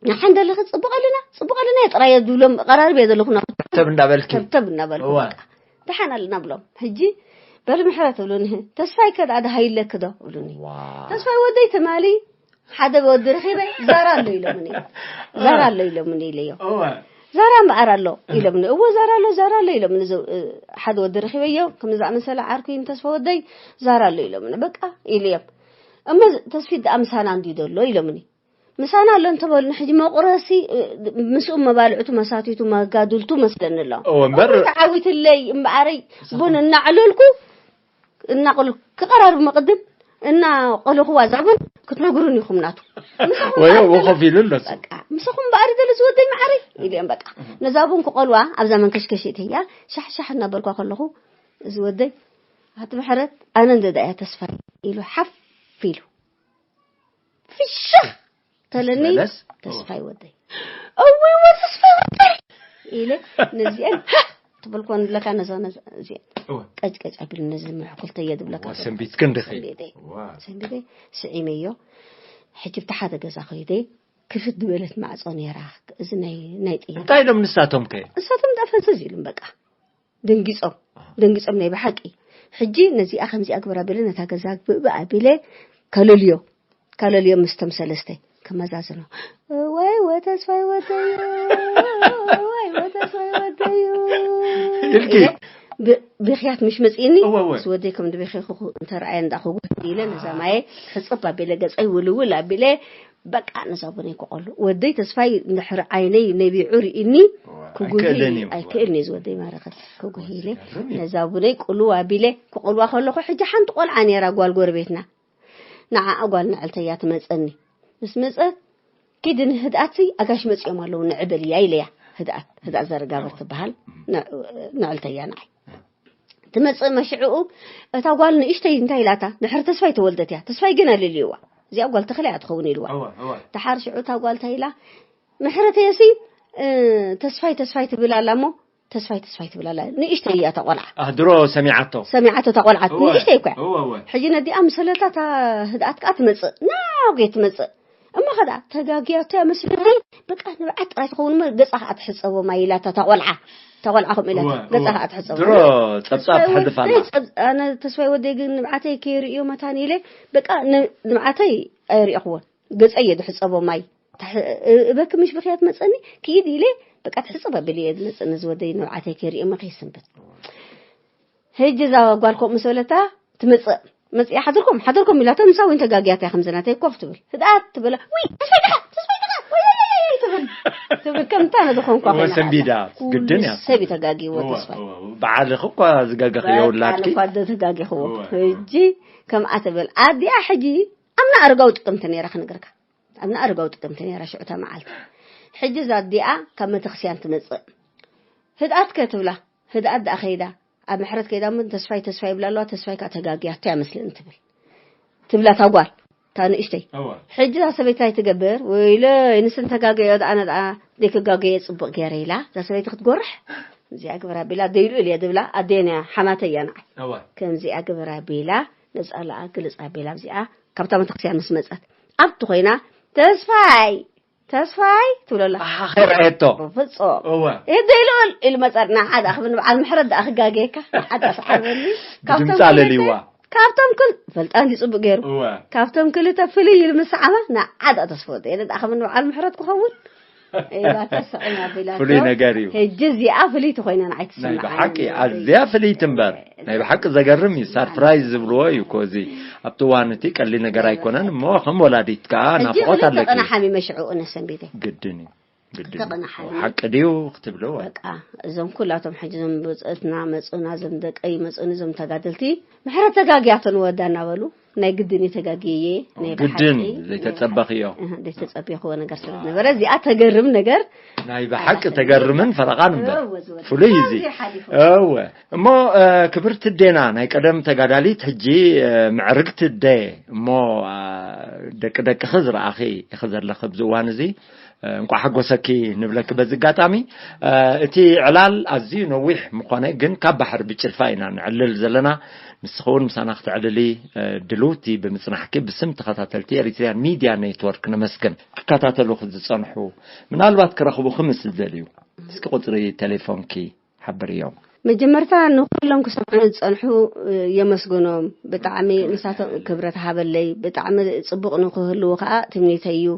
ንሓን ደለኺ ጽቡቕ ኣለና፣ ጽቡቕ ኣለና እየ ጥራይ እየ ዝብሎም፣ ቀራርብ እየ ዘለኹ ናብ ተብ እንዳበልኪ። ተብ ተብ እናበልኩ እወ። በቃ። ደሓን ኣለና ብሎም። ሕጂ በል ምሕረት ትብሉኒ፣ ተስፋይ ከ ደኣ ደሃይ ኣለኪ ዶ? ይብሉኒ። ዋው። ተስፋይ ወደይ ትማሊ ሓደ ወዲ ረኺበ፣ ዛራ ኣሎ ኢሎምኒ። ዛራ ኣሎ ኢሎምኒ ኢለዮ። እወ። ዛራ እምበኣር ኣሎ ኢሎምኒ። እወ፣ ዛራ ኣሎ፣ ዛራ ኣሎ ኢሎምኒ። ዘው-፣ እ፣ ሓደ ወዲ ረኺበዮ፣ ከምዚ ዝኣመሰለ ዓርኩ እዩ ተስፋ ወደይ፣ ዛራ ኣሎ ኢሎምኒ። በቃ ኢለዮም። እሞ ተስፊት ደኣ ምሳና እንድዩ ዘሎ ኢሎምኒ። ምሳና ኣሎ እንተበሉኒ፣ ሕጂ መቑረሲ፣ እ፣ ምስኡ መባልዕቱ፣ መሳቲቱ፣ መጋድልቱ መስለኒ ኣሎ። እወ፣ እምበር እወ፣ ተዓዊትለይ እምበኣረይ፣ ምሳኹም ቡን እናዕለልኩ እናቕሉ ክቐራርብ መቕድም እናቐለኹዋ እዛ ቡን ክትነግሩን ኢኹም ናቱ። ምሳኹም ወይ በኣር ወኸፍ ኢሉ ኣሎ እሱ። በቃ፣ ምሳኹም በኣር ደለ ዝወደይ መዓረይ ኢለ እየ። በቃ፣ ነዛ ቡን ክቐልዋ ኣብዛ መንከሽከሽ እተያ ሻሕ ሻሕ እናበልኳ ከለኹ፣ እዚ ወደይ፣ "ኣቲ ምሕረት፣ ኣነ እንደ ዳእያ ተስፋ" ኢሉ ሓፍ ኢሉ። ፍሽኽ ተለኒ፣ መለስ? "ተስፋይ ወደይ። እውይ፣ ወ ተስፋይ ወደይ!" ኢለ፣ ነዚአን፣ "ሃ!" ትብል ኮን ብለካ፣ ነዛ፣ ነዛ፣ እዚአን። እወ። ቀጭ፣ ቀጭ ኣቢሉ፣ ነዚ ምሕኩልተየ ዝብለካ እወ፣ ዘሎ። ሰንቢት ክንድኺ። ሰንቤተይ። እወ። ሰንቤተይ፣ ስዒመዮ። ሕጂ ብቲ ሓደ ገዛ ከይደ፣ ክፍት ዝበለት ማዕጾ ነይራ። እዚ ናይ፣ ናይ ጥይት። እንታይ ኢሎም ንሳቶም ከ? ንሳቶም ደኣ ፈዘዝ ኢሉም በቃ። ደንጊጾም፣ ኣሃ። ደንጊጾም ናይ ብሓቂ። ሕጂ ነዚኣ ከምዚኣ ግበራ ኣቢለ ነታ ገዛ ግብእ ኣቢለ ከለልዮ፣ ከለልዮ ምስቶም ሰለስተ ክመዛዝኖ። "ወይ ወተስፋይ ወደዩ፣ ወይ ወተስፋይ ወደዩ" ኢልኪ? ኢለ ብ-፣ ብኽያት ምሽ መጺእኒ፣ እወ፣ እወ። ምስ ወደይ ከም ድበኺኹ እንተረኣየ እንዳ ክጉህ ኢለ ነዛ ማየ ሕጽብ ኣቢለ ገጸይ ውልውል ኣቢለ በቃ ነዛ ቡነይ ክቆሉ። ወደይ ተስፋይ እንድሕር ዓይነይ ነቢዑ ርኢኒ እወ፣ ክጉሂ ኣይክእልን እዩ። ኣይክእልን እዩ ዝወደይ ማረኸት ክጉሂ ኢለ። ዝገርም እዩ። ነዛ ቡነይ ቁልው ኣቢለ ክቆልዋ ከለኹ ሕጂ ሓንቲ ቆልዓ ነይራ ጓል ጎረቤትና። ንዓኣ ጓል ንዕልተያ ትመጸኒ። ምስ መጸት ኪዲ ንህድኣት ኣጋሽ መጺኦም ኣለዉ ንዕበልያ ኢለያ። ህድኣት፣ ህድኣት ዘረጋብር ትበሃል። ን-፣ ንዕልተያ ንዓይ። ትመጽእ መሽዕኡ እታ ጓል ንእሽተይ እንታይ ኢላታ? ድሕሪ ተስፋይ ተወልደት እያ። ተስፋይ ግን ኣለልይዋ። እዚኣ ጓል ተኽለ እያ ትኸውን ኢልዋ። እወ፣ እወ። ደሓር ሽዑ እታ ጓል እንታይ ኢላ? ምሕረተየሲ፣ እ፣ ተስፋይ፣ ተስፋይ ትብል ኣላ እሞ፣ ተስፋይ፣ ተስፋይ ትብል ኣላ። ንእሽተይ እያ እታ ቆልዓ። ኣህ፣ ድሮ ሰሚዓቶ። ሰሚዓቶ እታ ቆልዓ። እወ፣ ንእሽተይ እኮ እያ። እወ፣ እወ። ሕጂ ነዲኣ ምሰለታ እታ ህድኣት ከኣ ትመጽእ። ናውጌ ትመጽእ። እሞ ኸዳ ተጋግያቶ እያ መስለኒ። በቃ ንብዓት ጥራይ ትኸውን እሞ ገጻ ከኣ ትሕጸቦ ማይ ኢላታ እታ ቆልዓ። እታ ቆልዓ ከምኡ ኢላታ። እወ፣ ገጻ እወ። ከኣ ትሕጸቦ። ድሮ ጸብጻብ ተስፋይ ትሕልፍ ኣላ። ወደይ ጸብ-፣ ኣነ ተስፋይ ወደይ ግን ንብዓተይ ከይርእዮ መታን ኢለ፣ በቃ ን-፣ ንብዓተይ ኣይርእኹዎን። ገጸይ እየ ዝሕጸቦ ማይ። ታሕ-፣ እ-፣ እበኪ ምሽ ብኽያት መጸኒ፣ ክይድ ኢለ፣ በቃ ትሕጸብ ኣቢለ እየ ዝመጽእ ነዚ ወደይ ንብዓተይ ከይርእዮ እሞ ከይስንብት። ሕጂ እዛ ጓል ከምኡ ምስ በለታ ትመጽእ። መጽኣ ሓደርኩም፣ ሓደርኩም ኢላታ፣ ንሳ እውን ተጋግያታ እያ ከምዚ ናተይ ኮፍ ትብል። ህድኣት ትበላ፣ "ውይ፣ ተስፋይ ደኣ፣ ተስፋይ ደኣ፣ ውይ፣ ውይ፣ ውይ፣ ውይ" ትብል። ትብል ከምታ ነዚ ኮንኳ እወ፣ ኮይና ሰንቢዳ፣ ሓዛ። ኩሉ ግድን እያ። ሰብ እዩ ተጋግይዎ እወ፣ ተስፋይ። እወ፣ እወ። ባዕልኺ እኳ ዝጋገኺ በቃ የውላድኪ። ንኳ ዶ ተጋጊኽዎ። እወ፣ እወ። ሕጂ ከምኣ ትብል። ኣዲኣ ሕጂ ኣብ ንኣረጋዊ ጥቅምቲ ነይራ ክነግርካ። ኣብ ንኣረጋዊ ጥቅምቲ ነይራ ሽዑ እታ መዓልቲ። ሕጂ እዛ ኣዲኣ ካብ መተክስያን ትመጽእ። "ህድኣት ከ?" ትብላ። ህድኣት ደኣ ከይዳ። ኣብ ምሕረት ከይዳ እሞ ተስፋይ፣ ተስፋይ ይብላ ኣለዋ። ተስፋይ ከኣ ተጋግያቶ እያ መስለኒ ትብል። ትብላ እታ ጓል፣ እታ ንእሽተይ። እወ። ሕጂ እዛ ሰበይቲ እንታይ ትገብር? "ወይለይ፣ ንስን ተጋገዮ ደኣ፣ ኣነ ደኣ ዘይክጋገየ ጽቡቕ ገይረ" ኢላ እዛ ሰበይቲ ክትጎርሕ፣ "ከምዚኣ ግብር ኣቢላ፣ ደይልኡ ኢለ እየ" ዝብላ፣ ኣዴና እያ፣ ሓማተይ እያ ንዓይ። እወ። "ከምዚኣ ግብር ኣቢላ፣ ነጻላኣ ግልጽ ኣቢላ እዚኣ ካብታ ቤተክርስትያን ምስ መጸት፣ ኣብቲ ኮይና፣ 'ተስፋይ፣ ተስፋይ' ትብለላ። ኣሓ፣ ከይረኣየቶ። ብፍጹም። እወ። "ይህ ዘይልኡል" ኢሉ መጸ። ንዓ ደኣ ክብል ንበዓል ምሕረት ደኣ ክጋገየካ። ንዓ ደኣ ሰዓበኒ። ካብቶም ብድምጻ ክልተ፣ ለልይዋ። ካብቶም ክል-፣ ፈልጣ እንዲ ጽቡቕ ገይሩ። እወ። ካብቶም ክልተ ፍልይ ኢሉ ምስ ሰዓባ፣ ንዓ ደኣ ተስፋ ወደይ። ደኣ ክብል ንበዓል ምሕረት ክኸውን። ኢላቶ ስዕም ኣቢላቶ። ፍሉይ ነገር እዩ። ሕጂ እዚኣ ፍልይቲ ኮይና ንዓይ ናይ ትስምዓኒ። ብሓቂ ኣዝያ ፍልይቲ እምበር ናይ ብሓቂ ዘገርም እዩ። ሳርፕራይዝ ዝብልዎ እዩ እኮ እዚ። ኣብቲ እዋን እቲ ቀሊል ነገር ኣይኮነን እሞ ከም ወላዲት ከዓ ሕጂ ናፍቆት ክልተ ኣለኪ። ቀና ሓሚመ ሽዑ እነ ሰንቢተ ግድን እዩ ግድን ክልተ ቀና እዩ። ሓሚመ ሓቂ ድዩ ክትብልዎ? በቃ እዞም ኩላቶም ሕጂ እዞም ብፅእትና መፁና እዞም ደቀይ መፁኒ እዞም ተጋደልቲ ምሕረት ተጋጊያቶ ንወዳ እናበሉ ናይ ግድን እዩ ተጋግየ ናይ ግድን ብሓቂ ዘይተጸበኽዮ። እህ፣ ዘይተጸበኽዎ ነገር ስለ ዝነበረ እዚኣ ተገርም ነገር ናይ ብሓቂ ተገርምን ፈረቓን እምበር እወ፣ ዝወደ። ፍሉይ እዚ ኣዝዩ ሓሊፉ። እወ እሞ እ፣ ክብርቲ ዴና ናይ ቀደም ተጋዳሊት ሕጂ እ፣ ምዕርግቲ ደ እሞ እ፣ ደቂ ደቅኺ ዝረኣኺ ኢኺ ዘለኺ ኣብዚ እዋን እዚ እ፣ እንቋዕ ሓጎሰኪ ንብለኪ በዚ ኣጋጣሚ እ፣ እቲ ዕላል ኣዝዩ ነዊሕ ምኾነ ግን ካብ ባሕሪ ብጭልፋ ኢና ንዕልል ዘለና ንስኺ እውን ምሳና ክትዕልሊ እ፣ ድልውቲ ብምጽናሕኪ ብስም ተኸታተልቲ ኤሪትሪያን ሚድያ ኔትወርክ ነመስግን። ክከታተሉኺ ዝጸንሑ ምናልባት ክረኽቡኺ ምስ ዝደልዩ እስኪ ቁጽሪ ቴሌፎንኪ ሓብርዮም። መጀመርታ ንኩሎም ክሰምዑ ዝጸንሑ እ፣ የመስግኖም ብጣዕሚ ንሳቶም ክብረት ሃበለይ ብጣዕሚ ጽቡቕ ንክህልዉ ከዓ ትምኒተይ እዩ።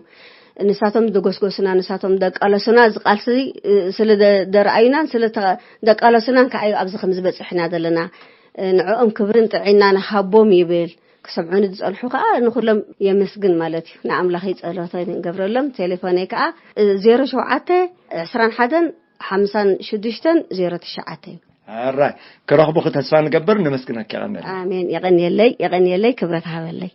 ንሳቶም ዝጎስጎሱና ንሳቶም ደቃለሱና እዚ ቃልሲ እ፣ ስለ ደ- ደረኣዩናን ስለ ተ- ደቃለሱናን ከዓ እዩ ኣብዚ ከምዚ በፂሕና ዘለና። እ፣ ንዕኦም ክብርን ጥዕናን ሃቦም ይብል። ክሰምዑኒ ዝጸንሑ ከዓ ንኩሎም የመስግን ማለት እዩ። ንኣምላኸይ ጸሎተ ንገብረሎም። ቴሌፎነይ ከዓ እ፣ ዜሮ ሸውዓተ ዕስራን ሓደን ሓምሳን ሽዱሽተን ዜሮ ትሽዓተ እዩ። ኣራይ ክረኽቡኺ ተስፋ ንገብር። ነመስግነኪ። ቀንል ኣሜን። የቐንየለይ፣ የቐንየለይ፣ ክብረት ሃበለይ።